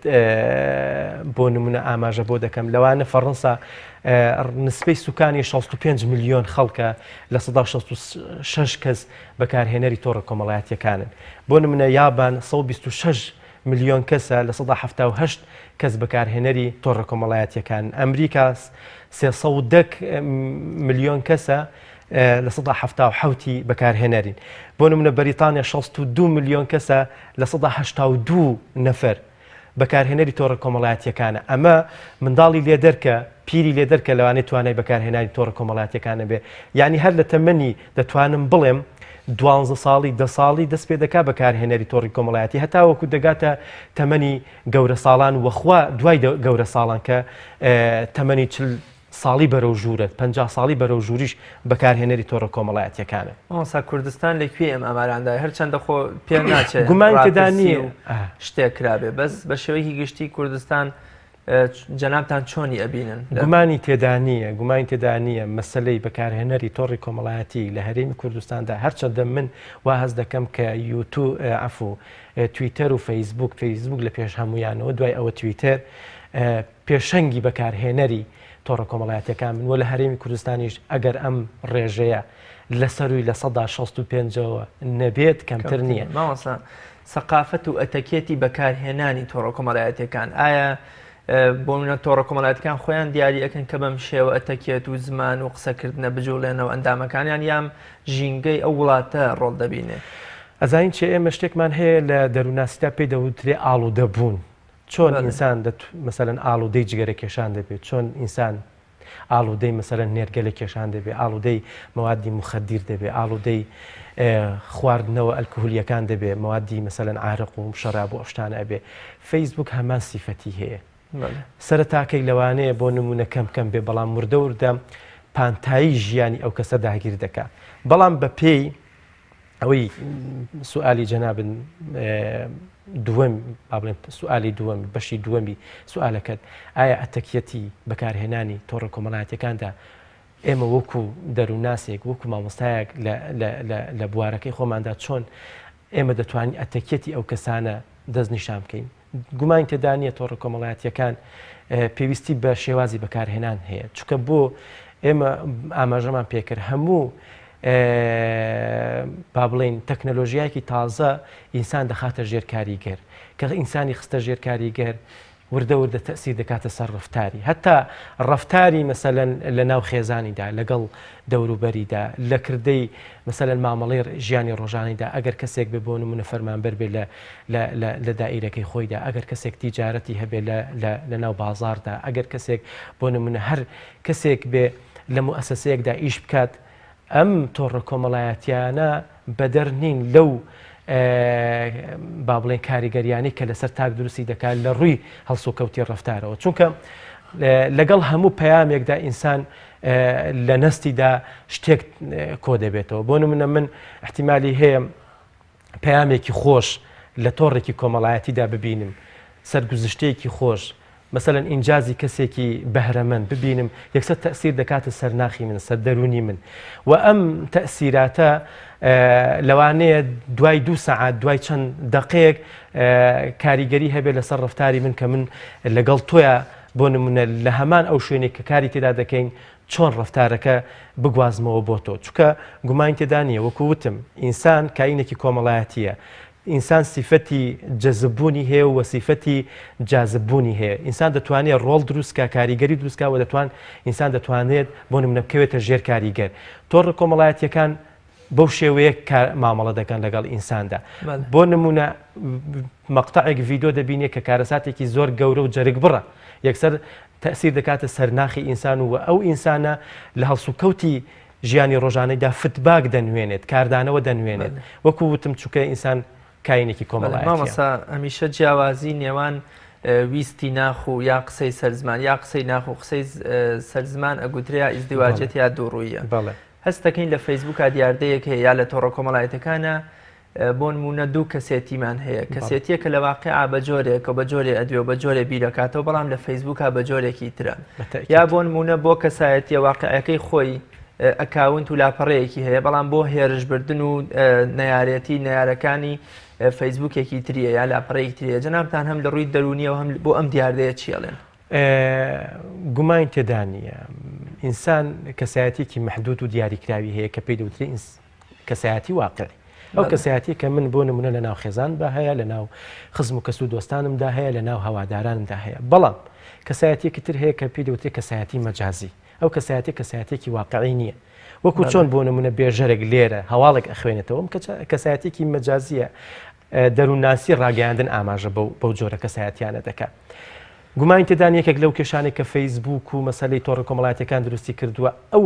Speaker 2: بۆ نمونە ئاماژە بۆ دەکەم لەوانە فەڕەنسا نسبەی سوکانی 65 ملیۆن خەڵکە 66% کەس بەکارهێنەری تۆڕە کۆمەڵایەتیەکانن بۆ نمونە یابان 126 ملیۆن کەسە، 78% کەس بەکارهێنەری تۆڕە کۆمەڵایەتییەکانن. ئەمریکا 310 ملیۆن کەسە، 77% ی بەکارهێنەرین. بۆ نمونە بەریتانیا 62 ملیۆن کەسە، 82% نەفەر بەکارهێنەری تۆڕە کۆمەڵایەتییەکانە. ئەمە منداڵی لێ دەرکە، پیری لێ دەرکە لەوانەیە توانای بەکارهێنانی تۆڕە کۆمەڵایەتییەکان نەبێ. یانی هەر لە تەمەنی دەتوانم بڵێم دوانزە ساڵی دە ساڵی دەست پێ دەکا بەکارهێنەری تۆڕی کۆمەڵایەتی هەتاوەکو دەگاتە تەمەنی گەورە ساڵان وەخوا دوای گەورە ساڵان کە تەمەنی چل ساڵی بەرەو ژوورە 50 ساڵی بەرەو ژووریش بەکارهێنەری تۆڕە کۆمەڵایەتیەکانە.
Speaker 1: مامۆستا کوردستان لە کوێی ئەم ئاماراندایە؟ هەرچەندە خۆ پێ ناچێ
Speaker 2: گومان تێدا نییە
Speaker 1: شتێک کرابێ بەس بە شێوەیەکی گشتی کوردستان جەنابتان چۆنی ئەبینن؟
Speaker 2: گومانی تێدا نییە، گومانی تێدا نییە مەسەلەی بەکارهێنەری تۆڕی کۆمەڵایەتی لە هەرێمی کوردستاندا هەرچەندە من وا هەست دەکەم کە یوتو عەفو تویتەر و فەیسبوک، فەیسبوک لە پێش هەموویانەوە دوای ئەوە تویتەر، پێشەنگی بەکارهێنەری تۆڕە کۆمەڵایەتیەکان بن و لە هەرێمی کوردستانیش ئەگەر ئەم ڕێژەیە لە سەرووی 65%ەوە نەبێت کەمتر نییە.
Speaker 1: مامۆستا سەقافەت و ئەتەکێتی بەکارهێنانی تۆڕە کۆمەڵایەتیەکان ئایا بۆ منە تۆڕە کۆمەڵایەتەکان خۆیان دیاری ئەکەن کە بەم شێوە ئەتەکێت و زمان و قسەکردنە بجوڵێنەوە ئەندامەکانیان یان ژینگەی ئەو وڵاتە ڕۆڵ دەبینێ؟
Speaker 2: ئەزانین چێ ئێمە شتێکمان هەیە لە دەروونناسیدا پێی دەوترێ ئاڵوودەبوون. چۆن ئینسان دەت مەسەلەن ئاڵوودەی جگەرە کێشان دەبێت چۆن ئینسان ئاڵوودەی مەسەلەن نێرگەلە کێشان دەبێت ئاڵوودەی مەوادی مخدیر دەبێت ئاڵوودەی خواردنەوە ئەلکهولیەکان دەبێت مەوادی مەسەلەن عارەق و شەراب و ئەو شتانە ئەبێ فەیسبوک هەمان سیفەتی هەیە سەرەتاکەی لەوانەیە بۆ نمونە کەم کەم بێ بەڵام وردە وردە پانتایی ژیانی ئەو کەسە داگیر دەکا بەڵام بە پێی ئەوەی سوالی جەنابن دووەم با بڵێن سوالی دووەم بەشی دووەمی سوالەکەت ئایا ئەتەکیەتی بەکارهێنانی تۆڕە کۆمەڵایەتەکاندا ئێمە وەکو دەروونناسێک وەکو مامۆستایەک لە بوارەکەی خۆماندا چۆن ئێمە دەتوانین ئەتەکیەتی ئەو کەسانە دەستنیشان بکەین گومانی تێدا نییە تۆڕە کۆمەڵایەتییەکان پێویستی بە شێوازی بەکارهێنان هەیە چونکە بۆ ئێمە ئاماژەمان پێکرد هەموو با بڵین تەکنەلۆژیایەکی تازە ئینسان دەخاتە ژێر کاریگەر کە ئینسانی خستە ژێر کاریگەر وردە وردە تەسیر دەکاتە سەر ڕفتاری هەتا ڕفتاری مەسەلەن لە ناو خێزانیدا لەگەڵ دەوروبەریدا لە کردەی مەسەلەن مامەڵەی ژیانی ڕۆژانەیدا ئەگەر کەسێک بێ بۆ نمونە فەرمانبەر بێ لە لە لە لە دائیرەکەی خۆیدا ئەگەر کەسێک تیجارەتی هەبێ لە لە لە ناو بازاڕدا ئەگەر کەسێک بۆ نمونە هەر کەسێک بێ لە موئەسەسەیەکدا ئیش بکات ئەم تۆڕە کۆمەڵایەتیانە بەدەر نین لەو با بڵێن کاریگەریانەی کە لەسەر تاک دروستی دەکات لە ڕووی هەڵسوکەوتی ڕەفتارەوە چونکە لەگەڵ هەموو پەیامێکدا ئینسان لە نەستیدا شتێک کۆ دەبێتەوە بۆ نمونە من احتیممالی هەیە پەیامێکی خۆش لە تۆڕێکی کۆمەڵایەتیدا ببینم سەرگوزشتەیەکی خۆش مەسەلەن ئینجازی کەسێکی بەهرەمەند ببینم یەکسەر تەئسیر دەکاتە سەر ناخی من سەر دەروونی من و ئەم تەئسیراتە لەوانەیە دوای دوو سەعات دوای چەند دەقەیەک کاریگەری هەبێت لەسەر ڕەفتاری من کە من لەگەڵ تۆیا بۆ نمونە لە هەمان ئەو شوێنێک کە کاری تێدا دەکەین چۆن ڕەفتارەکە بگوازمەوە بۆ تۆ چونکە گومانی تێدا نییە وەکو وتم ئینسان کائینێکی کۆمەڵایەتییە ئینسان سیفەتی جەزب بوونی هەیە و سیفەتی جازب بوونی هەیە ئینسان دەتوانێت ڕۆڵ دروست کا کاریگەری دروست کا و دەتوان ئینسان دەتوانێت بۆ نمونە بکەوێتە ژێر کاریگەر تۆڕە کۆمەڵایەتیەکان بەو شێوەیە مامەڵە دەکەن لەگەڵ ئینساندا بۆ نمونە مەقتەعێک ڤیدۆ دەبینێت کە کارەساتێکی زۆر گەورە و جەرگ بڕە یەکسەر تەسیر دەکاتە سەرناخی ئینسان و ئەو ئینسانە لە هەڵسوکەوتی ژیانی ڕۆژانەیدا فتباک دەنوێنێت، کاردانەوە دەنوێنێت. وەکو وتم چونکە ئینسان کاینێکی کۆمەڵایەتیە.
Speaker 1: مامۆستا هەمیشە جیاوازی نێوان ویستی ناخ و یا قسەی سەر زمان یا قسەی ناخ و قسەی سەر زمان ئەگوترێ یا ئیزدیواجێت یا دووڕوویە. هەست دەکەین لە فەیسبووکا دیاردەیەک هەیە یا لە تۆڕە کۆمەڵایەتەکانە بۆ نموونە دوو کەسێتیمان هەیە کەسێتیە کە لە واقعا بە جۆرێکە بە جۆرێ ئەدوێ و بە جۆرێ بیرەکاتەوە بەڵام لە فەیسبووکا بە جۆرێکی ترە یا بۆ نموونە بۆ کەسایەتیە واقعەکەی خۆی ئەکاونت و لاپەڕەیەکی هەیە بەڵام بۆ هێرشبردن و نەیارەتی نەیارەکانی فەیسبووکێکی تریە یا لاپەڕەیەکی تریە جەنابتان هەم لە ڕووی دەروونیەوە هەم بۆ ئەم دیاردەیە چیەڵێن؟
Speaker 2: گومانی تێدا نییە ئینسان کەسایەتێکی مەحدود و دیاریکراوی هەیە کە پێی دەوترێ کەسایەتی واقعی ئەو کەسایەتی کە من بۆ نمونە لە ناو خێزان بە هەیە لە ناو خزم و کەس و دۆستانمدا هەیە لە ناو هەوادارانمدا هەیە بەڵام کەسایەتێکی تر هەیە کە پێی دەوترێت کەسایەتی مەجازی ئەو کەسایەتی کەسایەتێکی واقعی نییە وەکو چۆن بۆ نمونە بێژەرێک لێرە هەواڵێک ئەخوێنێتەوە کە کەسایەتێکی مەجازیە دەروونناسی ڕاگەیاندن ئاماژە بەو جۆرە کەسایەتیانە دەکات. گومانی تێدا نییە یەکێک لەو کێشانەی کە فەیسبووک و مەسەلەی تۆڕە کۆمەڵایەتیەکان دروستی کردووە ئەو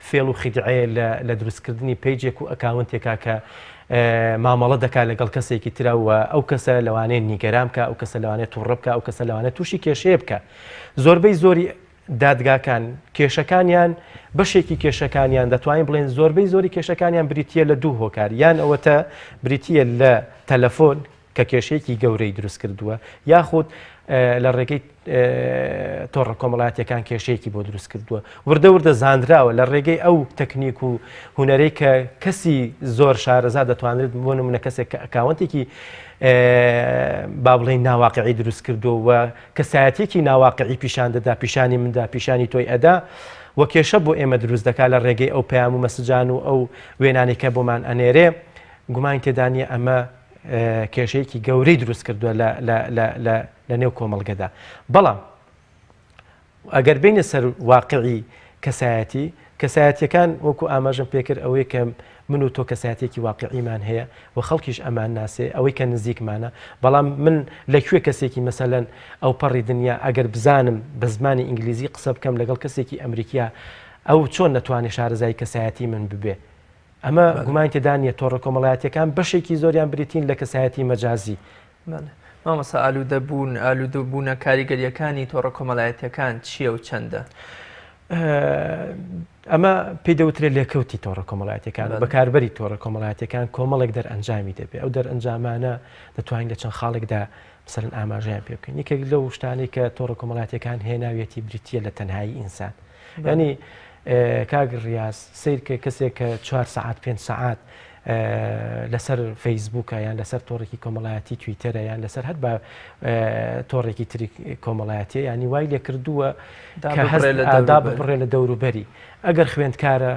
Speaker 2: فێڵ و خیدعەیە لە لە دروستکردنی page ێک و ئەکاونتێکا کە مامەڵە دەکات لەگەڵ کەسێکی ترا و ئەو کەسە لەوانەیە نیگەران بکە ئەو کەسە لەوانەیە تووڕە بکە ئەو کەسە لەوانەیە تووشی کێشەیە بکە زۆربەی زۆری دادگاکان کێشەکانیان بەشێکی کێشەکانیان دەتوانین بڵێن زۆربەی زۆری کێشەکانیان بریتە لە دوو هۆکار یان ئەوەتە بریتە لە تەلەفۆن کە کێشەیەکی گەورەی دروست کردووە یاخود لە ڕێگەی تۆڕە کۆمەڵایەتیەکان کێشەیەکی بۆ دروست کردووە وردە وردە زانراوە لە ڕێگەی ئەو تەکنیک و هونەرەی کە کەسی زۆر شارەزا دەتوانرێت بۆ نمونە کەسێک کە ئەکاونتێکی با بڵێین ناواقعی دروست کردووە و کەسایەتیەکی ناواقعی پیشان دەدا پیشانی مندا پیشانی تۆی ئەدا و کێشە بۆ ئێمە دروست دەکات لە ڕێگەی ئەو پەیام و مەسجان و ئەو وێنانەی کە بۆمان ئەنێرێ گومانی تێدا نییە ئەمە کێشەیەکی گەورەی دروست کردووە لە نێو کۆمەڵگەدا بەڵام ئەگەر بینە سەر واقعی کەسایەتی، کەسایەتیەکان وەکو ئاماژەم پێکرد ئەوەی کە من و تۆ کەسایەتیەکی واقعیمان هەیە و خەڵکیش ئەمان ناسێ ئەوەی کە نزیکمانە بەڵام من لە کوێ کەسێکی مەسەلەن ئەوپەڕی دنیا ئەگەر بزانم بە زمانی ئینگلیزی قسە بکەم لەگەڵ کەسێکی ئەمریکیا ئەو چۆن نەتوانێ شارەزای کەسایەتی من ببێ ئەمە گومانی تێدا نییە تۆڕە کۆمەڵایەتیەکان بەشێکی زۆریان بریتین لە کەسایەتی مەجازی.
Speaker 1: بەڵێ مامۆستا ئالوودەبوون ئالوودەبوونە کاریگەرییەکانی تۆڕە کۆمەڵایەتییەکان چییە و چەندە؟
Speaker 2: ئەمە پێی دەوترێت لێکەوتی تۆڕە کۆمەڵایەتیەکان و بەکاربەری تۆڕە کۆمەڵایەتیەکان کۆمەڵێک دەرئەنجامی دەبێت ئەو دەرئەنجامانە دەتوانین لە چەند خاڵێکدا مثلەن ئاماژەیان پێ بکەین یەکێک لەو شتانەی کە تۆڕە کۆمەڵایەتیەکان هێناویەتی بریتییە لە تەنهایی ئینسان ینی کاک ڕیاز سیر کە کەسێک کە چوار سەعات پێنج سەعات لەسەر فەیسبووکە یان لەسەر تۆڕێکی کۆمەڵایەتی تویتەرە یان لەسەر هەر بە تۆڕێکی تری کۆمەڵایەتی ینی وای لێ کردووە کە دا ببڕێ لە دەوروبەری ئەگەر خوێندکارە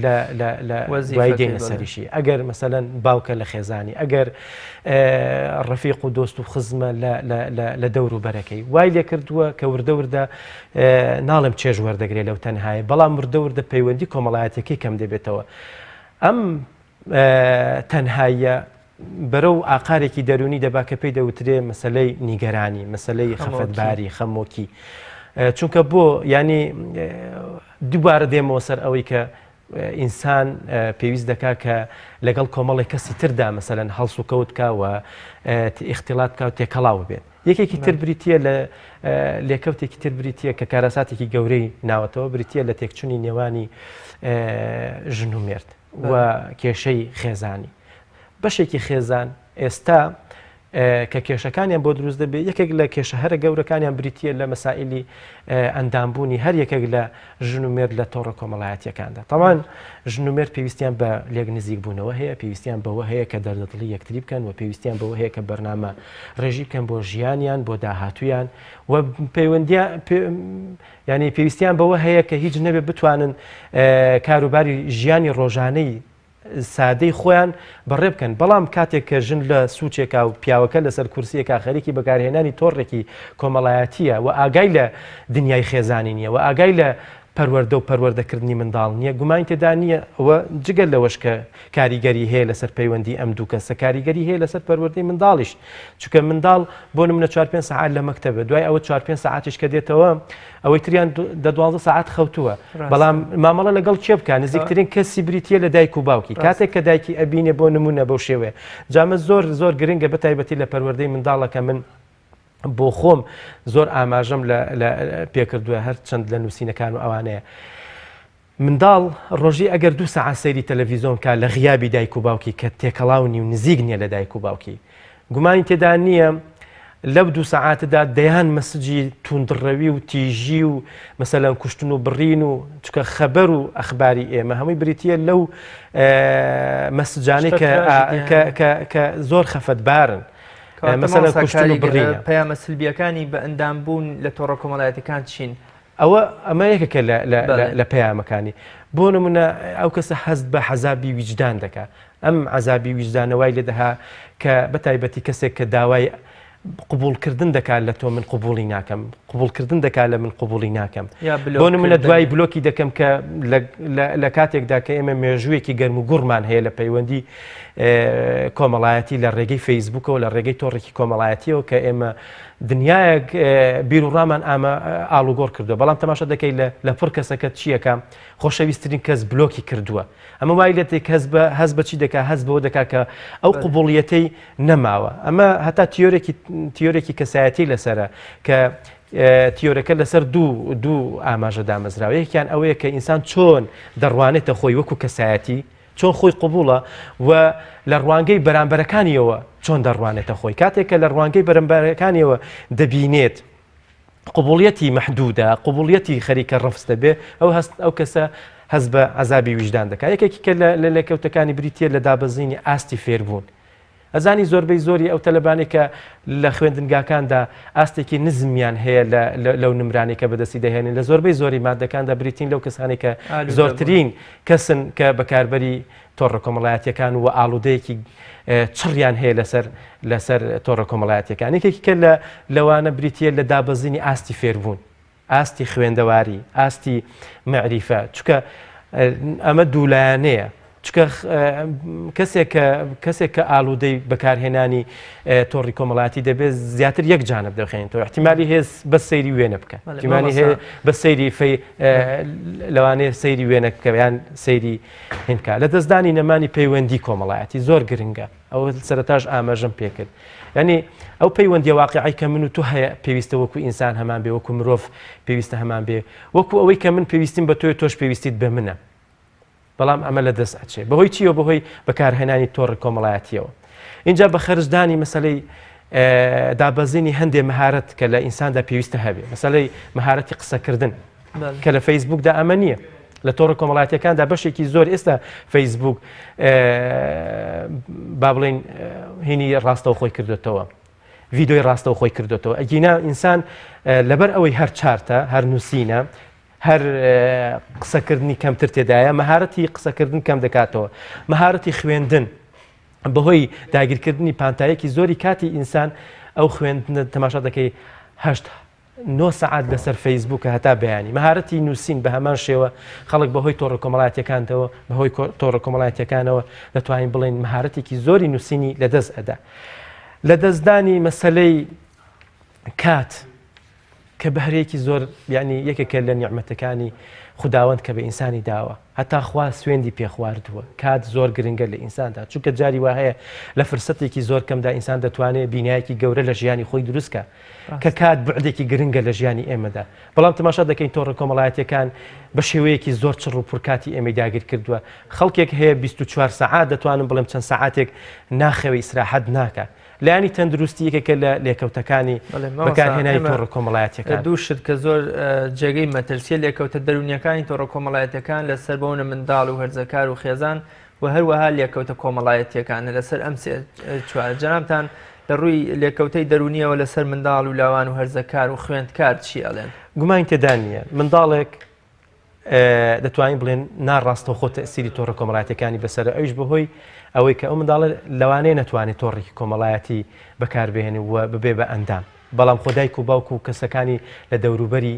Speaker 2: لە دوای دێنە سەریشی ئەگەر مەسەلەن باوکە لە خێزانی ئەگەر ڕەفیق و دۆست و خزمە لە دەوروبەرەکەی وای لێ کردووە کە وردە وردە ناڵێم چێژ وەردەگرێت لەو تەنهایە بەڵام وردە وردە پەیوەندی کۆمەڵایەتەکەی کەم دەبێتەوە ئەم تەنهاییە بەرەو ئاقارێکی دەروونی دەبا کە پێی دەوترێ مەسلەی نیگەرانی مەسلەی خەفەتباری خەمۆکی چونکە بۆ ینی دووبارە دێمەوە سەر ئەوەی کە ئینسان پێویست دەکا کە لەگەڵ کۆمەڵێک کەسی تردا مەسەلەن هەڵسوکەوت بکا و ئیختیڵات بکا و تێکەڵاو ببێت. یەکێکی تر بریتییە لە لێکەوتێکی تر بریتییە کە کارەساتێکی گەورەی ناوەتەوە بریتییە لە تێکچونی نێوانی ژن و مێرد و کێشەی خێزانی. بەشێکی خێزان ئێستا کە کێشەکانیان بۆ دروست دەبێت، یەکێک لە کێشە هەرە گەورەکانیان بریتییە لە مەسائیلی ئەندامبوونی هەر یەکێک لە ژن و مێرد لە تۆڕە کۆمەڵایەتییەکاندا. تەبعەن ژن و مێرد پێویستیان بە لێک نزیکبوونەوە هەیە، پێویستیان بەوە هەیە کە دەردەدڵی یەکتری بکەن و پێویستیان بەوە هەیە کە بەرنامە ڕێژی بکەن بۆ ژیانیان، بۆ داهاتوویان و پەیوەندیان یانی پێویستیان بەوە هەیە کە هیچ نەبێت بتوانن کاروباری ژیانی ڕۆژانەی سادەی خۆیان بەڕێ بکەن، بەڵام کاتێک کە ژن لە سوچێکا و پیاوەکە لەسەر کورسیەکا خەریکی بەکارهێنانی تۆڕێکی کۆمەڵایەتیە و ئاگای لە دنیای خێزانی نیە و ئاگای لە پەروەردە و پەروەردەکردنی منداڵ نیە گومانی تێدا نیە ئەوە جگە لەوەش کە کاریگەری هەیە لەسەر پەیوەندی ئەم دوو کەسە کاریگەری هەیە لەسەر پەروەردەی منداڵیش چونکە منداڵ بۆ نمونە چوار پێنج سەعات لە مەکتەبە دوای ئەوە چوار پێنج سەعاتیش کە دێتەوە ئەوەی تریان دە دوانزە سەعات خەوتووە بەڵام مامەڵە لەگەڵ کێ بکە نزیکترین کەسی بریتە لە دایک و باوکی کاتێک کە دایکی ئەبینێ بۆ نمونە بەو شێوەیە جامە زۆر زۆر گرنگە بە تایبەتی لە پەروەردەی منداڵەکە من بۆ خۆم زۆر ئاماژەم لە پێکردووە هەر چەند لە نووسینەکان و ئەوانەیە منداڵ ڕۆژی ئەگەر دوو سەعات سەیری تەلەڤیزۆن بکات لە غیابی دایک و باوکی کە تێکەڵاو نی و نزیک نییە لە دایک و باوکی گومانی تێدا نییە لەو دوو سەعاتەدا دەیان مەسجی توندڕەوی و تیژی و مەسەلەن کوشتن و بڕین و چکە خەبەر و ئەخباری ئێمە هەمووی بریتە لەو مەسجانەی کە زۆر خەفەتبارن مەسەلەن کوشتن و بڕینە.
Speaker 1: پەیامە سلبیەکانی بە ئەندامبوون لە تۆڕە کۆمەڵایەتیەکان چین؟
Speaker 2: ئەوە ئەمە یەکێکە لە پەیامەکانی. بۆ نمونە ئەو کەسە هەست بە عەزابی ویجدان دەکا. ئەم عەزابی ویجدانە وای لێدەها کە بە تایبەتی کەسێک کە داوای قبوڵکردن دەکات لە تۆ من قبوڵی ناکەم، قبوڵکردن دەکات لە من قبوڵی ناکەم. بۆ نمونە دوای بلۆکی دەکەم کە لە کاتێکدا کە ئێمە مێژوویەکی گەرم و گوڕمان هەیە لە پەیوەندی کۆمەڵایەتی لە ڕێگەی فەیسبوکەوە لە ڕێگەی تۆڕێکی کۆمەڵایەتیەوە کە ئێمە دنیایەک بیروڕامان ئامە ئاڵوگۆڕ کردووە بەڵام تەماشا دەکەی لە پڕ کەسەکە چیەکە خۆشەویستترین کەس بلۆکی کردووە ئەمە وای لێ تێک هەست بە هەست بە چی دەکا هەست بەوە دەکا کە ئەو قوبوڵیەتەی نەماوە ئەمە هەتا تیۆرێکی تیۆرێکی کەسایەتی لەسرە کە تیۆرەکە لەسەر دوو دوو ئاماژە دامەزراوە یەکیان ئەوەیە کە ئینسان چۆن دەڕوانێتە خۆی وەکو کەسایەتی چۆن خۆی قبوڵە و لە ڕوانگەی بەرامبەرەکانیەوە چۆن دەڕوانێتە خۆی کاتێک کە لە ڕوانگەی بەرەمبەرەکانیەوە دەبینێت قبوڵیەتی مەحدودە قبوڵیەتی خەریکە ڕفس دەبێ ئەو هەست ئەو کەسە هەست بە عەزابی ویژدان دەکات یەکێکی کە لە لێکەوتەکانی بریتە لە دابەزینی ئاستی فێربوون. ئەزانی زۆربەی زۆری ئەو تەلەبانەی کە لە خوێندنگاکاندا ئاستێکی نزمیان هەیە لەو نمرانەی کە بەدەستی دەهێنن لە زۆربەی زۆری مادەکاندا بریتین لەو کەسانەی کە زۆرترین کەسن کە بەکاربەری تۆڕە کۆمەڵایەتیەکان و ئاڵودەیەکی چڕیان هەیە لەسەر لەسەر تۆڕە کۆمەڵایەتیەکان یەکێکی کە لە لەوانە بریتە لە دابەزینی ئاستی فێربوون ئاستی خوێندەواری، ئاستی مەعریفە، چونکە ئەمە دوولایەنەیە، چونکە کەسێک کە کەسێک کە ئالوودەی بەکارهێنانی تۆڕی کۆمەڵاتی دەبێت زیاتر یەک جانب دەخێنێتەوە احتیمالی هێز بە سەیری وێنە بکە احتیمالی هەیە بە سەیری فەی لەوانەیە سەیری وێنە بکە یان سەیری هینکە لە دەستدانی نەمانی پەیوەندی کۆمەڵایەتی زۆر گرنگە ئەوە سەرەتاش ئاماژەم پێکرد یعنی ئەو پەیوەندیە واقعی کە من و تو هەیە پێویستە وەکو ئینسان هەمان بێ وەکو مرۆڤ پێویستە هەمان بێ وەکو ئەوەی کە من پێویستیم بە تۆی تۆش پێویستیت بە منە بەڵام ئەمە لە دەست ئەچێ بەهۆی چیەوە بەهۆی بەکارهێنانی تۆڕی کۆمەڵایەتیەوە اینجا بە خەرجدانی مەسلەی دابەزینی هەندێ مەهارەت کە لە ئینساندا پێویستە هەبێ مەسلەی مەهارەتی قسەکردن کە لە فەیسبوکدا ئەمە نییە لە تۆڕە کۆمەڵاتیەکاندا بەشێکی زۆر ئێستا فەیسبوک با بڵین هینی ڕاستەوخۆی کردوێتەوە ڤیدۆی ڕاستەوخۆی کردوێتەوە ئەگینا ئینسان لەبەر ئەوەی هەر چارتە هەر نووسینە هەر قسەکردنی کەمتر تێدایە مەهارەتی قسەکردن کەم دەکاتەوە مەهارەتی خوێندن بەهۆی داگیرکردنی پانتایەکی زۆری کاتی ئینسان ئەو خوێندنە تەماشا دەکەی هەشت نۆ سەعات لەسەر فەیسبووکە هەتا بەیانی. مەهارەتی نووسین بە هەمان شێوە خەڵک بەهۆی تۆڕە کۆمەڵایەتیەکانتەوە بەهۆی تۆڕە کۆمەڵایەتیەکانەوە دەتوانین بڵێین مەهارەتێکی زۆری نووسینی لەدەست ئەدا. لەدەستدانی مەسەلەی کات کە بەهرەیەکی زۆر یعنی یەکێکە لە نیعمەتەکانی خوداوەند کە بە ئینسانی داوە هەتا خوا سوێندی پێخواردووە کات زۆر گرنگە لە ئینساندا چونکە جاری وا هەیە لە فرسەتێکی زۆر کەمدا ئینسان دەتوانێت بینایەکی گەورە لە ژیانی خۆی دروستکە کە کات بوعدێکی گرنگە لە ژیانی ئێمەدا، بەڵام تەماشا دەکەین تۆڕە کۆمەڵایەتیەکان بە شێوەیەکی زۆر چڕ و پڕ کاتی ئێمەی داگیر کردووە، خەڵکێک هەیە 24 سەعات دەتوانم بڵێم چەند سەعاتێک ناخەوێ ئیسراحەت ناکا. لایەنی تەندروستی یەکێکە لە لێکەوتەکانی بەکارهێنانی تۆڕە کۆمەڵایەتیەکان.
Speaker 1: دوو شت کە زۆر جێگەی مەترسیە لێکەوتە دەروونیەکانی تۆڕە کۆمەڵایەتیەکان لەسەر بەونە منداڵ و هەرزەکار و خێزان و هەروەها لێکەوتە کۆمەڵایەتیەکانە لەسەر ئەم سێ چوار جەنابتان لە ڕووی لێکەوتەی دەرونیەوە لەسەر منداڵ و لاوان و هەرزەکار و خوێندکار چی ئەڵێن؟
Speaker 2: گومانی تێدا نییە منداڵێک دەتوانین بڵێن ناڕاستەوخۆ تەسیری تۆڕە کۆمەڵایەتەکانی بەسەر ئەویش بەهۆی ئەوەی کە ئەو منداڵە لەوانەیە نەتوانێت تۆڕێکی کۆمەڵایەتی بەکاربهێنێ و ببێ بە ئەندام بەڵام خۆ دایک و باوک و کەسەکانی لە دەوروبەری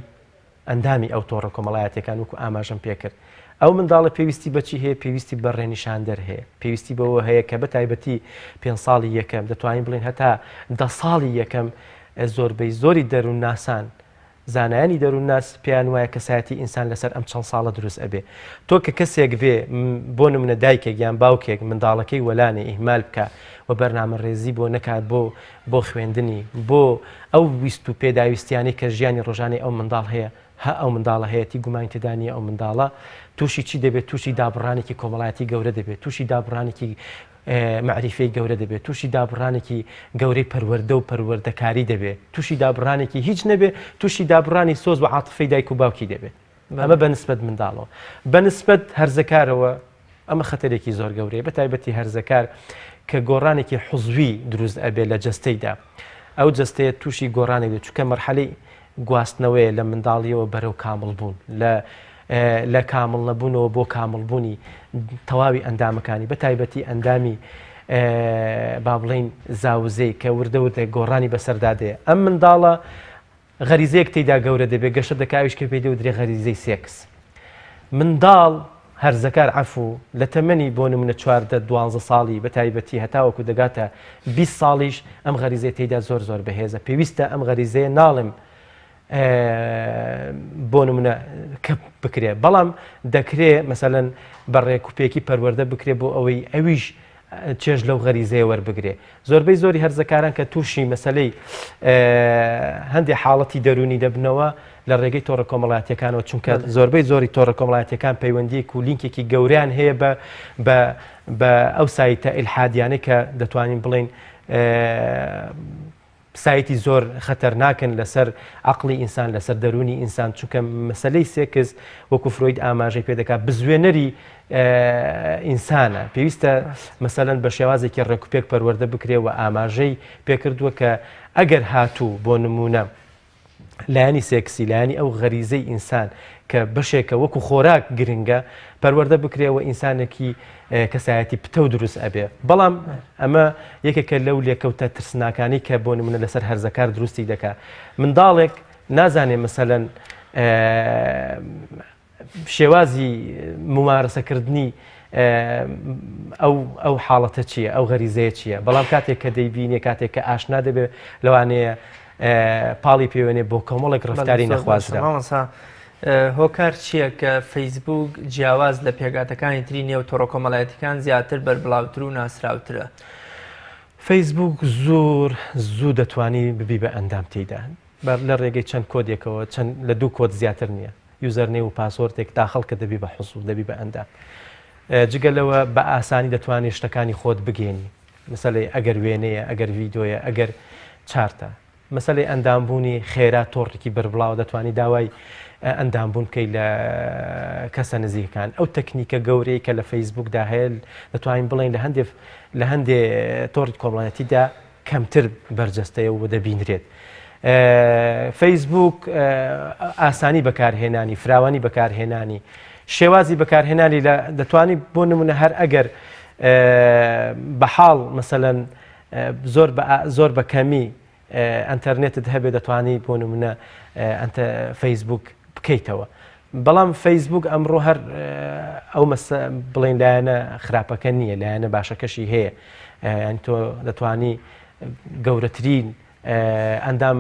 Speaker 2: ئەندامی ئەو تۆڕە کۆمەڵایەتیەکان وەکو ئاماژەم پێکرد ئەو منداڵە پێویستی بەچی هەیە پێویستی بە ڕێنیشاندەر هەیە پێویستی بەوە هەیە کە بە تایبەتی پێ ساڵی یەکەم دەتوانین بڵێن هەتا دە ساڵی یەکەم زۆربەی زۆری دەروونناسان زانایانی دەروونناس پێیان وایە کەسایەتی ئینسان لەسەر ئەم چەند ساڵە دروست ئەبێ تۆ کە کەسێک بێ بۆ نمونە دایکێک یان باوکێک منداڵەکەی وەلانێ ئیهمال بکە و بەرنامە ڕێزی بۆ نەکات بۆ بۆ خوێندنی، بۆ ئەو ویست و پێداویستیانەی کە ژیانی ڕۆژانەی ئەو منداڵ هەیە، هە ئەو منداڵە هەیەتی گومانی تێدا نییە ئەو منداڵە تووشی چی دەبێت، تووشی دابڕانێکی کۆمەڵایەتی گەورە دەبێت، تووشی دابڕانێکی مەعریفەی گەورە دەبێت، تووشی دابڕانێکی گەورەی پەروەردە و پەروەردەکاری دەبێت، تووشی دابڕانێکی هیچ نەبێت، تووشی دابڕانی سۆز و عاتفەی دایک و باوکی دەبێت. ئەمە بە نسبەت منداڵەوە. بە نسبەت هەرزەکارەوە ئەمە خەتەرێکی زۆر گەورەیە بە تایبەتی هەرزەکار کە گۆڕانێکی حوزوی دروست ئەبێ لە جەستەیدا ئەو جەستەیە تووشی گۆڕانێک دێت چونکە مەرحەلەی گواستنەوەیە لە منداڵیەوە بەرەو کامڵ بوون لە لە کامڵ نەبوونەوە بۆ کامڵبوونی تەواوی ئەندامەکانی بە تایبەتی ئەندامی با بڵین زاوزەی کە وردە وردە گۆڕانی بەسەردا دێ ئەم منداڵە غەریزەیەک تێیدا گەورە دەبێت گەشە دەکا ئەویش کە پێی دەوترێ غەریزەی سێکس. منداڵ هەرزەکار عەفو لە تەمەنی بۆ نمونە 14 دوانزە ساڵی بە تایبەتی هەتاوەکو دەگاتە 20 ساڵیش ئەم غەریزەی تێیدا زۆر زۆر بەهێزە پێویستە ئەم غەریزەیە ناڵێم بۆ نمونە کە بکرێ بەڵام دەکرێ مەسەلەن بە ڕێکوپێکی پەروەردە بکرێ بۆ ئەوەی ئەویش چێژ لەو غەریزەیە وەربگرێ. زۆربەی زۆری هەرزەکاران کە تووشی مەسەلەی هەندێ حاڵەتی دەروونی دەبنەوە لە ڕێگەی تۆڕە کۆمەڵایەتیەکانەوە چونکە زۆربەی زۆری تۆڕە کۆمەڵایەتیەکان پەیوەندیەک و لینکێکی گەوریان هەیە بە بە بە ئەو سایتە ئیلحادیانەی کە دەتوانین بڵێین سایتی زۆر خەتەرناکن لەسەر عەقڵی ئینسان، لەسەر دەروونی ئینسان، چونکە مەسەلەی سێکس وەکو فرۆید ئاماژەی پێ دەکات بزوێنەری ئینسانە، پێویستە مەسەلەن بە شێوازێکی ڕێکوپێک پەروەردە بکرێ و ئاماژەی پێکردووە کە ئەگەر هاتوو بۆ نموونە لایەنی سێکسی، لایەنی ئەو غەریزەی ئینسان کە بەشێکە وەکو خۆراک گرنگە، پەروەردە بکرێ و ئینسانێکی کەسایەتی پتەو دروست ئەبێ. بەڵام ئەمە یەکێکە لەو لێکەوتە ترسناکانەی کە بۆ نمونە لەسەر هەرزەکار دروستی دەکا. منداڵێک نازانێ مەسەلەن شێوازی ممارەسەکردنی ئەو ئەو حاڵەتە چییە ئەو غەریزەیە چییە بەڵام کاتێک کە دەیبینێ کاتێک کە ئاشنا دەبێت لەوانەیە پاڵی پێوێنێ بۆ کۆمەڵێک ڕفتاری نەخوازرا.
Speaker 1: مامۆستا هۆکار چییە کە فەیسبوک جیاواز لە پێکهاتەکانی تری نێو تۆڕە کۆمەڵایەتیکان زیاتر بەربڵاوتر و ناسراوترە؟
Speaker 2: فەیسبوک زۆر زوو دەتوانی ببی بە ئەندام تێیدا لە ڕێگەی چەند کۆدێکەوە چەند لە دوو کۆد زیاتر نییە username و password ێک داخڵ کە دەبی بە حوزور دەبی بە ئەندام جگە لەوە بە ئاسانی دەتوانانی شتەکانی خۆت بگەێنی مەسەلەی ئەگەر وێنەیە ئەگەر ڤیدۆیە ئەگەر چارتە مەسەلەی ئەندامبوونی خێرا تۆڕێکی بەربڵاوە دەتوانی داوای ئەندامبوون بکەیت لە کەسە نزیکەکان ئەو تەکنیکە گەورەی کە لە فەیسبوکدا هەیە دەتوانین بڵێین لە هەندێک لە هەندێ تۆڕی کۆمەڵایەتیدا کەمتر بەرجەستەیە و دەبینرێت. فەیسبوک ئاسانی بەکارهێنانی فراوانی بەکارهێنانی شێوازی بەکارهێنانی لە دەتوانی بۆ نمونە هەر ئەگەر بە حاڵ مەسەلەن زۆر بە زۆر بە کەمی ئەتەرنێتت هەبێ دەتوانی بۆ نمونە ئەتە فەیسبوک بکەیتەوە بەڵام فەیسبوک ئەمڕۆ هەر ئەو مەسە بڵین لایەنە خراپەکە نییە لایەنە باشەکەشی هەیە یان تۆ دەتوانی گەورەترین ئەندام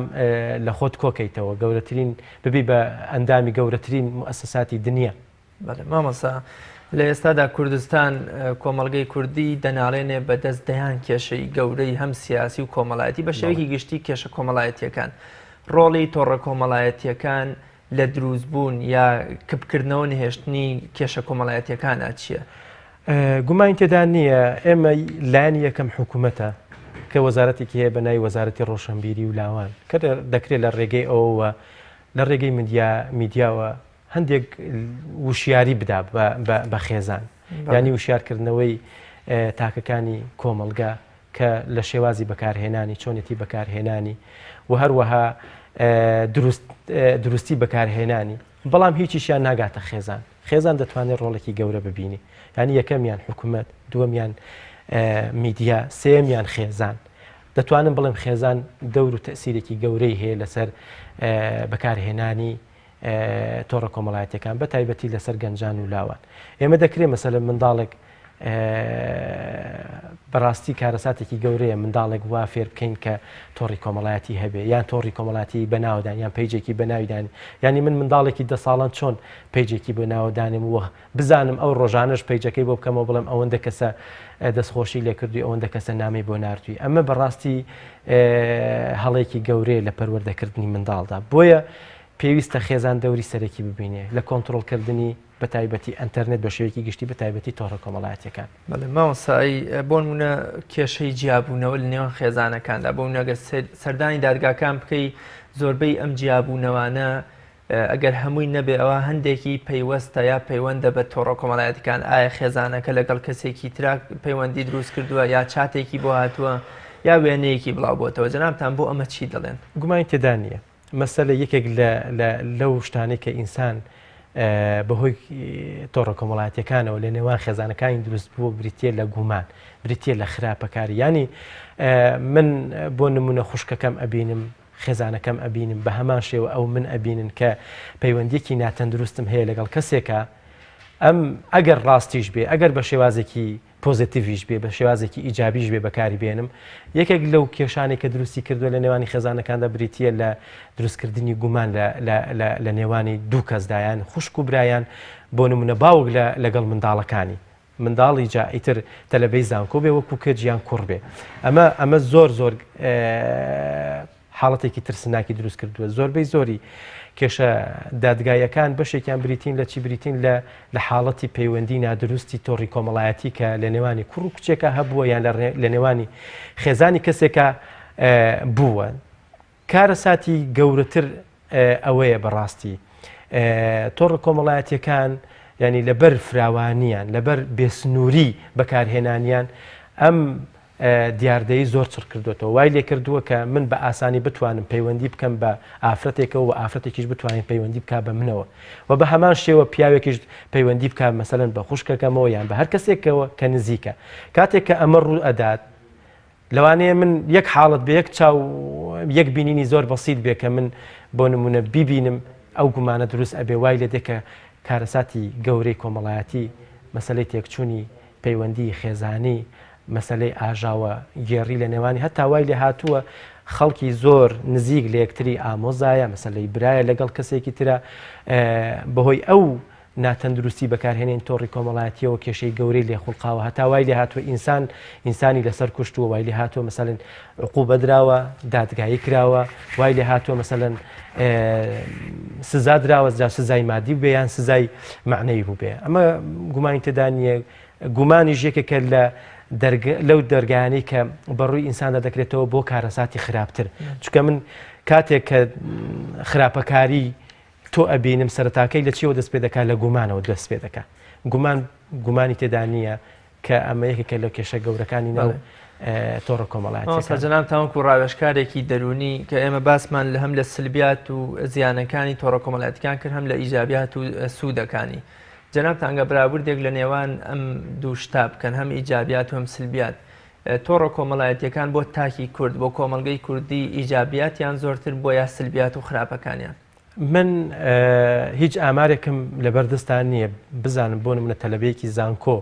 Speaker 2: لە خۆت کۆکەیتەوە گەورەترین ببی بە ئەندامی گەورەترین موسەساتی دنیا.
Speaker 1: بەڵێ مامۆستا لە ئێستادا کوردستان کۆمەڵگەی کوردی دەناڵێنێ بە دەست دەیان کێشەی گەورەی هەم سیاسی و کۆمەڵایەتی بە شێوەیەکی گشتی کێشە کۆمەڵایەتیەکان ڕۆڵی تۆڕە کۆمەڵایەتیەکان لە دروستبوون یا کپکردنەوە نهێشتنی کێشە کۆمەڵایەتیەکانە چییە؟
Speaker 2: گومانی تێدا نییە ئێمە لایەنی یەکەم حکوومەتە کە وەزارەتێکی هەیە بە ناوی وەزارەتی ڕۆشنبیری و لاوان کە دەکرێت لە ڕێگەی ئەوەوە لە ڕێگەی میدیا میدیاوە هەندێک وشیاری بدا بە خێزان ینی وشیارکردنەوەی تاکەکانی کۆمەڵگا کە لە شێوازی بەکارهێنانی چۆنێتی بەکارهێنانی و هەروەها دروستی بەکارهێنانی بەڵام هیچیشیان ناگاتە خێزان خێزان دەتوانێت ڕۆڵێکی گەورە ببینی ینی یەکەمیان حکوومەت دووەمیان میدیا سێمیان خێزان دەتوانم بڵێم خێزان دەور و تەسیرێکی گەورەی هەیە لەسەر بەکارهێنانی تۆڕە کۆمەڵایەتیەکان بە تایبەتی لەسەر گەنجان و لاوان ئێمە دەکرێت مەسەلە منداڵێک بەڕاستی کارەساتێکی گەورەیە منداڵێک وا فێر بکەین کە تۆڕی کۆمەڵایەتی هەبێ یان تۆڕی کۆمەڵاتی بەناودان یان page ێکی بەناویدان ینی من منداڵێکی دە ساڵان چۆن page ێکی بۆ ناوەدانم وە بزانم ئەو ڕۆژانەش page ەکەی بۆ بکەمەوە بڵێم ئەوەندە کەسە دەستخۆشی لێکردووی ئەوەندە کەسە نامەی بۆ ناردووی ئەمە بەڕاستی هەڵێکی گەورەیە لە پەروەردەکردنی منداڵدا بۆیە پێویستە خێزان دەوری سەرەکی ببینێ لە کۆنترۆڵکردنی بە تایبەتی ئەتەرنێت بە شێوەیەکی گشتی بە تایبەتی تۆڕە کۆمەڵایەتیەکان.
Speaker 1: بەڵێ مامۆستا ئەی بۆ نمونە کێشەی جیابوونەوە لە نێوان خێزانەکاندا بۆ نمونە گەر سەردانی دادگاکان بکەی زۆربەی ئەم جیابوونەوانە ئەگەر هەمووی نەبێ ئەوا هەندێکی پەیوەستە یا پەیوەندە بە تۆڕە کۆمەڵایەتیکان ئایا خێزانەکە لەگەڵ کەسێکی ترا پەیوەندی دروست کردووە یا چاتێکی بۆ هاتووە یا وێنەیەکی بڵاو بۆتەوە جەنابتان بۆ ئەمە چی دەڵێن؟
Speaker 2: گومانی تێدا نییە مەسەلە یەکێک لە لەو شتانەی کە ئینسان بەهۆی تۆڕە کۆمەڵایەتیەکانەوە لە نێوان خێزانەکانی دروست بووە بریتە لە گومان بریتە لە خراپەکاری ینی من بۆ نمونە خوشکەکەم ئەبینم خێزانەکەم ئەبینم بە هەمان شێوە ئەو من ئەبینن کە پەیوەندیەکی ناتەندروستم هەیە لەگەڵ کەسێکە ئەم ئەگەر ڕاستیش بێ ئەگەر بە شێوازێکی پۆزەتیڤیش بێ بە شێوازێکی ئیجابیش بێ بەکاری بێنم یەکێک لەو کێشانەی کە دروستی کردووە لە نێوانی خێزانەکاندا بریتییە لە دروستکردنی گومان لە نێوانی دوو کەسدایان خوشک و برایان بۆ نمونە باوک لەگەڵ منداڵەکانی منداڵی جا ئیتر تەلەبەی زانکۆ بێ وەکو کچ یان کوڕ بێ ئەمە ئەمە زۆر زۆر حاڵەتێکی ترسناکی دروست کردووە زۆربەی زۆری کێشە دادگایەکان بەشێکیان بریتین لە چی بریتین لە لە حاڵەتی پەیوەندی نادروستی تۆڕی کۆمەڵایەتی کە لە نێوانی کوڕ و کچێکە هەبووە یان لە نێوانی خێزانی کەسێکە بووە. کارەساتی گەورەتر ئەوەیە بەڕاستی تۆڕە کۆمەڵایەتیەکان یعنی لەبەر فراوانیان لەبەر بێسنووری بەکارهێنانیان ئەم دیاردەی زۆر چڕ کردوێتەوە وای لێ کردووە کە من بە ئاسانی بتوانم پەیوەندی بکەم بە ئافرەتێکەوە و ئافرەتێکیش بتوانین پەیوەندی بک بە منەوە و بە هەمان شێوە پیاوێکیش پەیوەندی بک مەسەلەن بە خوشکەکەمەوە یان بە هەر کەسێکەوە کە نزیکە کاتێک کە ئەمە ڕوو ئەدات لەوانەیە من یەک حاڵەت بێ یەک چاو یەک بینینی زۆر بەسیت بێ کە من بۆ نمونە بیبینم ئەو گومانە دروست ئەبێ وای لێ دێ کە کارەساتی گەورەی کۆمەڵایەتی مەسەلەی تێکچوونی پەیوەندی خێزانی مەسەلەی ئاژاوە گێڕی لە نێوانی هەتا وای لێ هاتووە خەڵکی زۆر نزیک لە یەکتری ئامۆزایە مەسەلەی برایە لەگەڵ کەسێکی ترە بەهۆی ئەو ناتەندروستی بەکارهێنین تۆڕی کۆمەڵایەتیەوە کێشەی گەورەی لێ خوڵقاوە هەتا وای لێ هاتووە ئینسان ئینسانی لەسەر کوشتووە وای لێ هاتووە مەسەلەن عقوبە دراوە دادگایی کراوە وای لێ هاتووە مەسەلەن سزا دراوە جا سزای مادی بێ یان سزای معنەوی بوو بێ ئەمە گومانی تێدا نییە گومانیش یەکێکە لە لەو دەرگایانەی کە بەڕووی ئینساندا دەکرێتەوە بۆ کارەساتی خراپتر چونکە من کاتێک کە خراپەکاری تۆ ئەبینم سەرەتاکەی لە چیەوە دەست پێ دەکات لە گومانەوە دەست پێ دەکات گومان گومانی تێدا نییە کە ئەمە یەکێکە لە کێشە گەورەکانی ناو تۆڕە کۆمەڵایەتیەکان.
Speaker 1: جەناب تاوەکو ڕاوێژکارێکی دەروونی کە ئێمە باسمان لە هەم لە سلبیات و زیانەکانی تۆڕە کۆمەڵایەتیەکان کرد هەم لە ئیجابیات و سوودەکانی جەنابتان گە براوردێک لە نێوان ئەم دوو شتا بکەن هەم ئیجابیات و هەم سلبیات تۆڕە کۆمەڵایەتیەکان بۆ تاکی کورد بۆ کۆمەڵگەی کوردی ئیجابیاتیان زۆرتر بۆ یا سلبیات و خراپەکانیان؟
Speaker 2: من هیچ ئامارێکم لەبەردەستان نییە بزانم بۆ نمونە تەلەبەیەکی زانکۆ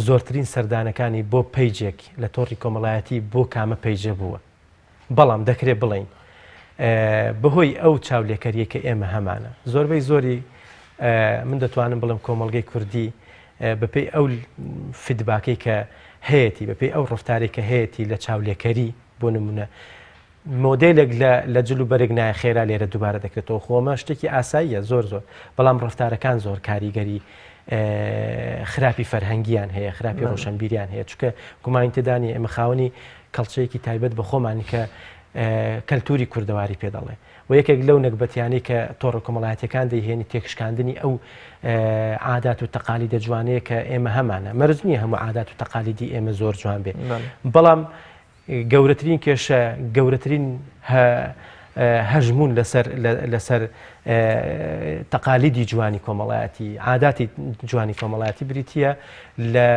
Speaker 2: زۆرترین سەردانەکانی بۆ پەیجێک لە تۆڕی کۆمەڵایەتی بۆ کامە پەیجە بووە بەڵام دەکرێت بڵێین بەهۆی ئەو چاولێکەریە کە ئێمە هەمانە زۆربەی زۆری من دەتوانم بڵێم کۆمەڵگەی کوردی بەپێی ئەو فیدباکەی کە هەیەی بەپێی ئەو ڕفتارێک کە هەیەی لە چاولێکەری بۆ نمونە مۆدێلێک لە لە جل و بەرگ نایە خێرا لێرە دووبارە دەکرێتەوە خۆ ئەمە شتێکی ئاساییە زۆر زۆر بەڵام ڕفتارەکان زۆر کاریگەری خراپی فەرهەنگیان هەیە خراپی ڕۆشنبیریان هەیە چونکە گومانی تێدا نییە ئێمە خاوەنی کەڵچەیەکی تایبەت بە خۆمانی کە کەلتوری کوردەواری پێ دەڵێ و یەکێک لەو نەگبەتیانەی کە تۆڕە کۆمەڵایەتەکان دەیهێنی تێکشکاندنی ئەو عادات و تەقالیدە جوانەیە کە ئێمە هەمانە مەرج نییە هەموو عادات و تەقالیدی ئێمە زۆر جوان بێ بەڵام گەورەترین کێشە، گەورەترین هەژموون لەسەر لەسەر تەقالیدی جوانی کۆمەڵایەتی، عاداتی جوانی کۆمەڵایەتی بریتییە لە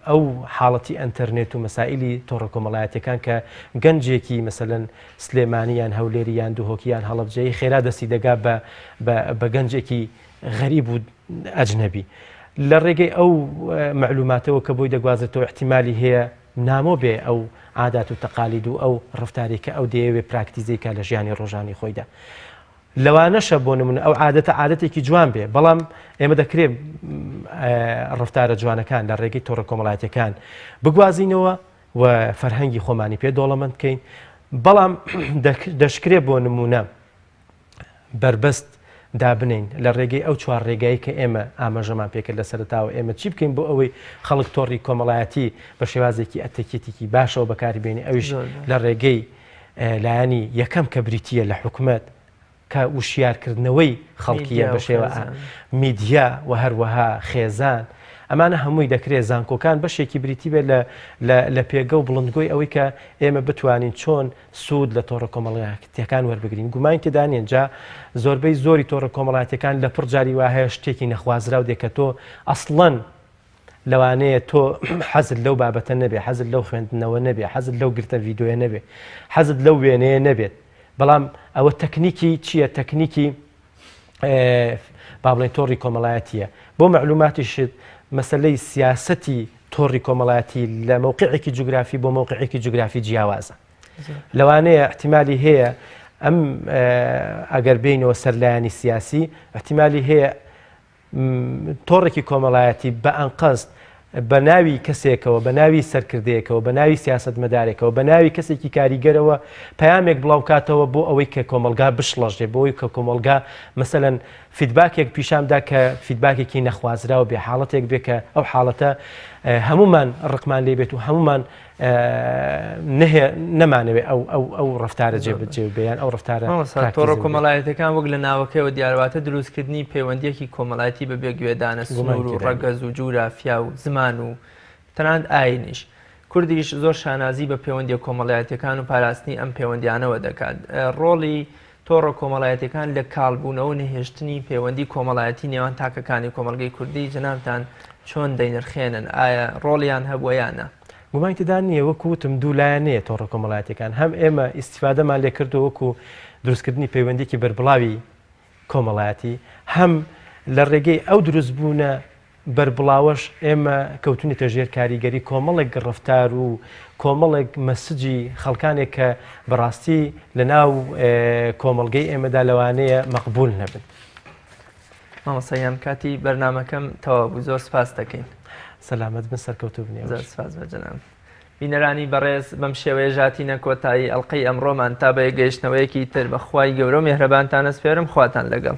Speaker 2: ئەو حاڵەتی ئەنتەرنێت و مەسائلی تۆڕە کۆمەڵایەتیەکان کە گەنجێکی مەسەلەن سلێمانی یان هەولێری یان دهۆکی یان هەڵەبجەیی خێرا دەستی دەگا بە بە گەنجێکی غەریب و ئەجنەبی لە ڕێگەی ئەو مەعلوماتەوە کە بۆی دەگوازێتەوە احتیمالی هەیە نامۆ بێ ئەو عادات و تەقالید و ئەو ڕەفتارەی کە ئەو دەیەوێ پراکتیزەی کا لە ژیانی ڕۆژانی خۆیدا. لەوانەشە بۆ نمونە ئەو عادەتە عادەتێکی جوان بێ بەڵام ئێمە دەکرێ ڕەفتارە جوانەکان لە ڕێگەی تۆڕە کۆمەڵایەتیەکان بگوازینەوە و فەرهەنگی خۆمانی پێ دەوڵەمەند بکەین بەڵام دەشکرێ بۆ نمونە بەربەست دابنێین لە ڕێگەی ئەو چوار ڕێگای کە ئێمە ئاماژەمان پێکرد لە سەرەتاوە ئێمە چی بکەین بۆ ئەوەی خەڵک تۆڕی کۆمەڵایەتی بە شێوازێکی ئەتەکیەتێکی باشەوە بەکاری بێنی ئەویش لە ڕێگەی لایەنی یەکەم کە بریتییە لە حکومەت کە وشیارکردنەوەی خەڵکیە بە شێوە میدیا و هەروەها خێزان ئەمانە هەمووی دەکرێت زانکۆکان بەشێکی بریتی بێت لە پێگە و بڵندگۆی ئەوەی کە ئێمە بتوانین چۆن سوود لە تۆڕە کۆمەڵایەتیەکان وەربگرین گومانی تێدا نیە جا زۆربەی زۆری تۆڕە کۆمەڵایەتیەکان لە پڕ جاری وا هەیە شتێکی نەخوازراو دێ کە تۆ ئەسڵەن لەوانەیە تۆ حەزت لەو بابەتە نەبێ حەزت لەو خوێندنەوە نەبێ حەزت لەو گرتە ڤیدۆیە نەبێ حەزت لەو وێنەیە نەبێت بەڵام ئەوە تەکنیکی چییە تەکنیکی با بڵێن تۆڕی کۆمەڵایەتیە بۆ مەعلوماتیشت مەسلەی سیاسەتی تۆڕی کۆمەڵایەتی لە مەوقعێکی جوگرافی بۆ مەوقعێکی جوگرافی جیاوازە لەوانەیە احتیممالی هەیە ئەم ئەگەر بینەوە سەرلایەنی سیاسی احتیممالی هەیە تۆڕێکی کۆمەڵایەتی بە ئەنقەست بە ناوی کەسێکەوە، بە ناوی سەرکردەیەکەوە، بە ناوی سیاسەتمەدارێکەوە، بە ناوی کەسێکی کاریگەرەوە پەیامێک بڵاوکاتەوە بۆ ئەوەی کە کۆمەڵگا بشڵەژێ، بۆ ئەوەی کە کۆمەڵگا مەسەلەن فیدباکێک پیشان بدا کە فیدباکێکی نەخوازراو بێ، حاڵەتێک بێ کە ئەو حاڵەتە هەموومان ڕقمان لێ بێت و هەموومان. نەهێ نەمانەوێ ئەو ئەو ئەو ڕەفتارە جێ بەجێ بێ یان ئەو ڕەفتارە
Speaker 1: مامۆستا
Speaker 2: پراکتیزە
Speaker 1: تۆڕە
Speaker 2: بێ.
Speaker 1: کۆمەڵایەتیەکان وەک لە ناوەکەیەوە دیارە واتە دروستکردنی پەیوەندیەکی کۆمەڵایەتی بە بێ گوێدانە
Speaker 2: گومانی
Speaker 1: سنوور و
Speaker 2: تێدا نییە.
Speaker 1: ڕەگەز و جوگرافیا و زمان و تەنانەت ئاینیش. کوردیش زۆر شانازی بە پەیوەندیە کۆمەڵایەتیەکان و پاراستنی ئەم پەیوەندیانەوە دەکات. ڕۆڵی تۆڕە کۆمەڵایەتیەکان لە کاڵبوونەوە و نەهێشتنی پەیوەندی کۆمەڵایەتی نێوان تاکەکانی کۆمەڵگەی کوردی جەنابتان چۆن دەینرخێنن؟ ئایا ڕۆڵیان هەبووە یا نا؟
Speaker 2: گومانی تێدا نییە وەکو وتم دوو لایەنەیە تۆڕە کۆمەڵایەتیەکان هەم ئێمە ئیستیفادەمان لێ کردووە وەکو دروستکردنی پەیوەندیەکی بەربڵاوی کۆمەڵایەتی هەم لە ڕێگەی ئەو دروستبوونە بەربڵاوەش ئێمە کەوتونیتە ژێر کاریگەری کۆمەڵێک ڕەفتار و کۆمەڵێک مەسجی خەڵکانێک کە بەڕاستی لە ناو کۆمەڵگەی ئێمەدا لەوانەیە مەقبول نەبن.
Speaker 1: مامۆستا گیان کاتی بەرنامەکەم تەواو بوو زۆر سپاس دەکەین.
Speaker 2: سەلامەت بن سەرکەوتوو بن ئێوەش.
Speaker 1: زۆر سپاس بە جەنابت. بینەرانی بەڕێز بەم شێوەیە ژاتینە کۆتایی ئەڵقەی ئەمڕۆمان تا بە یەکگەیشتنەوەیەکی تر بە خوای گەورە و مێهرەبانتان ئەسپێرم خواتان لەگەڵ.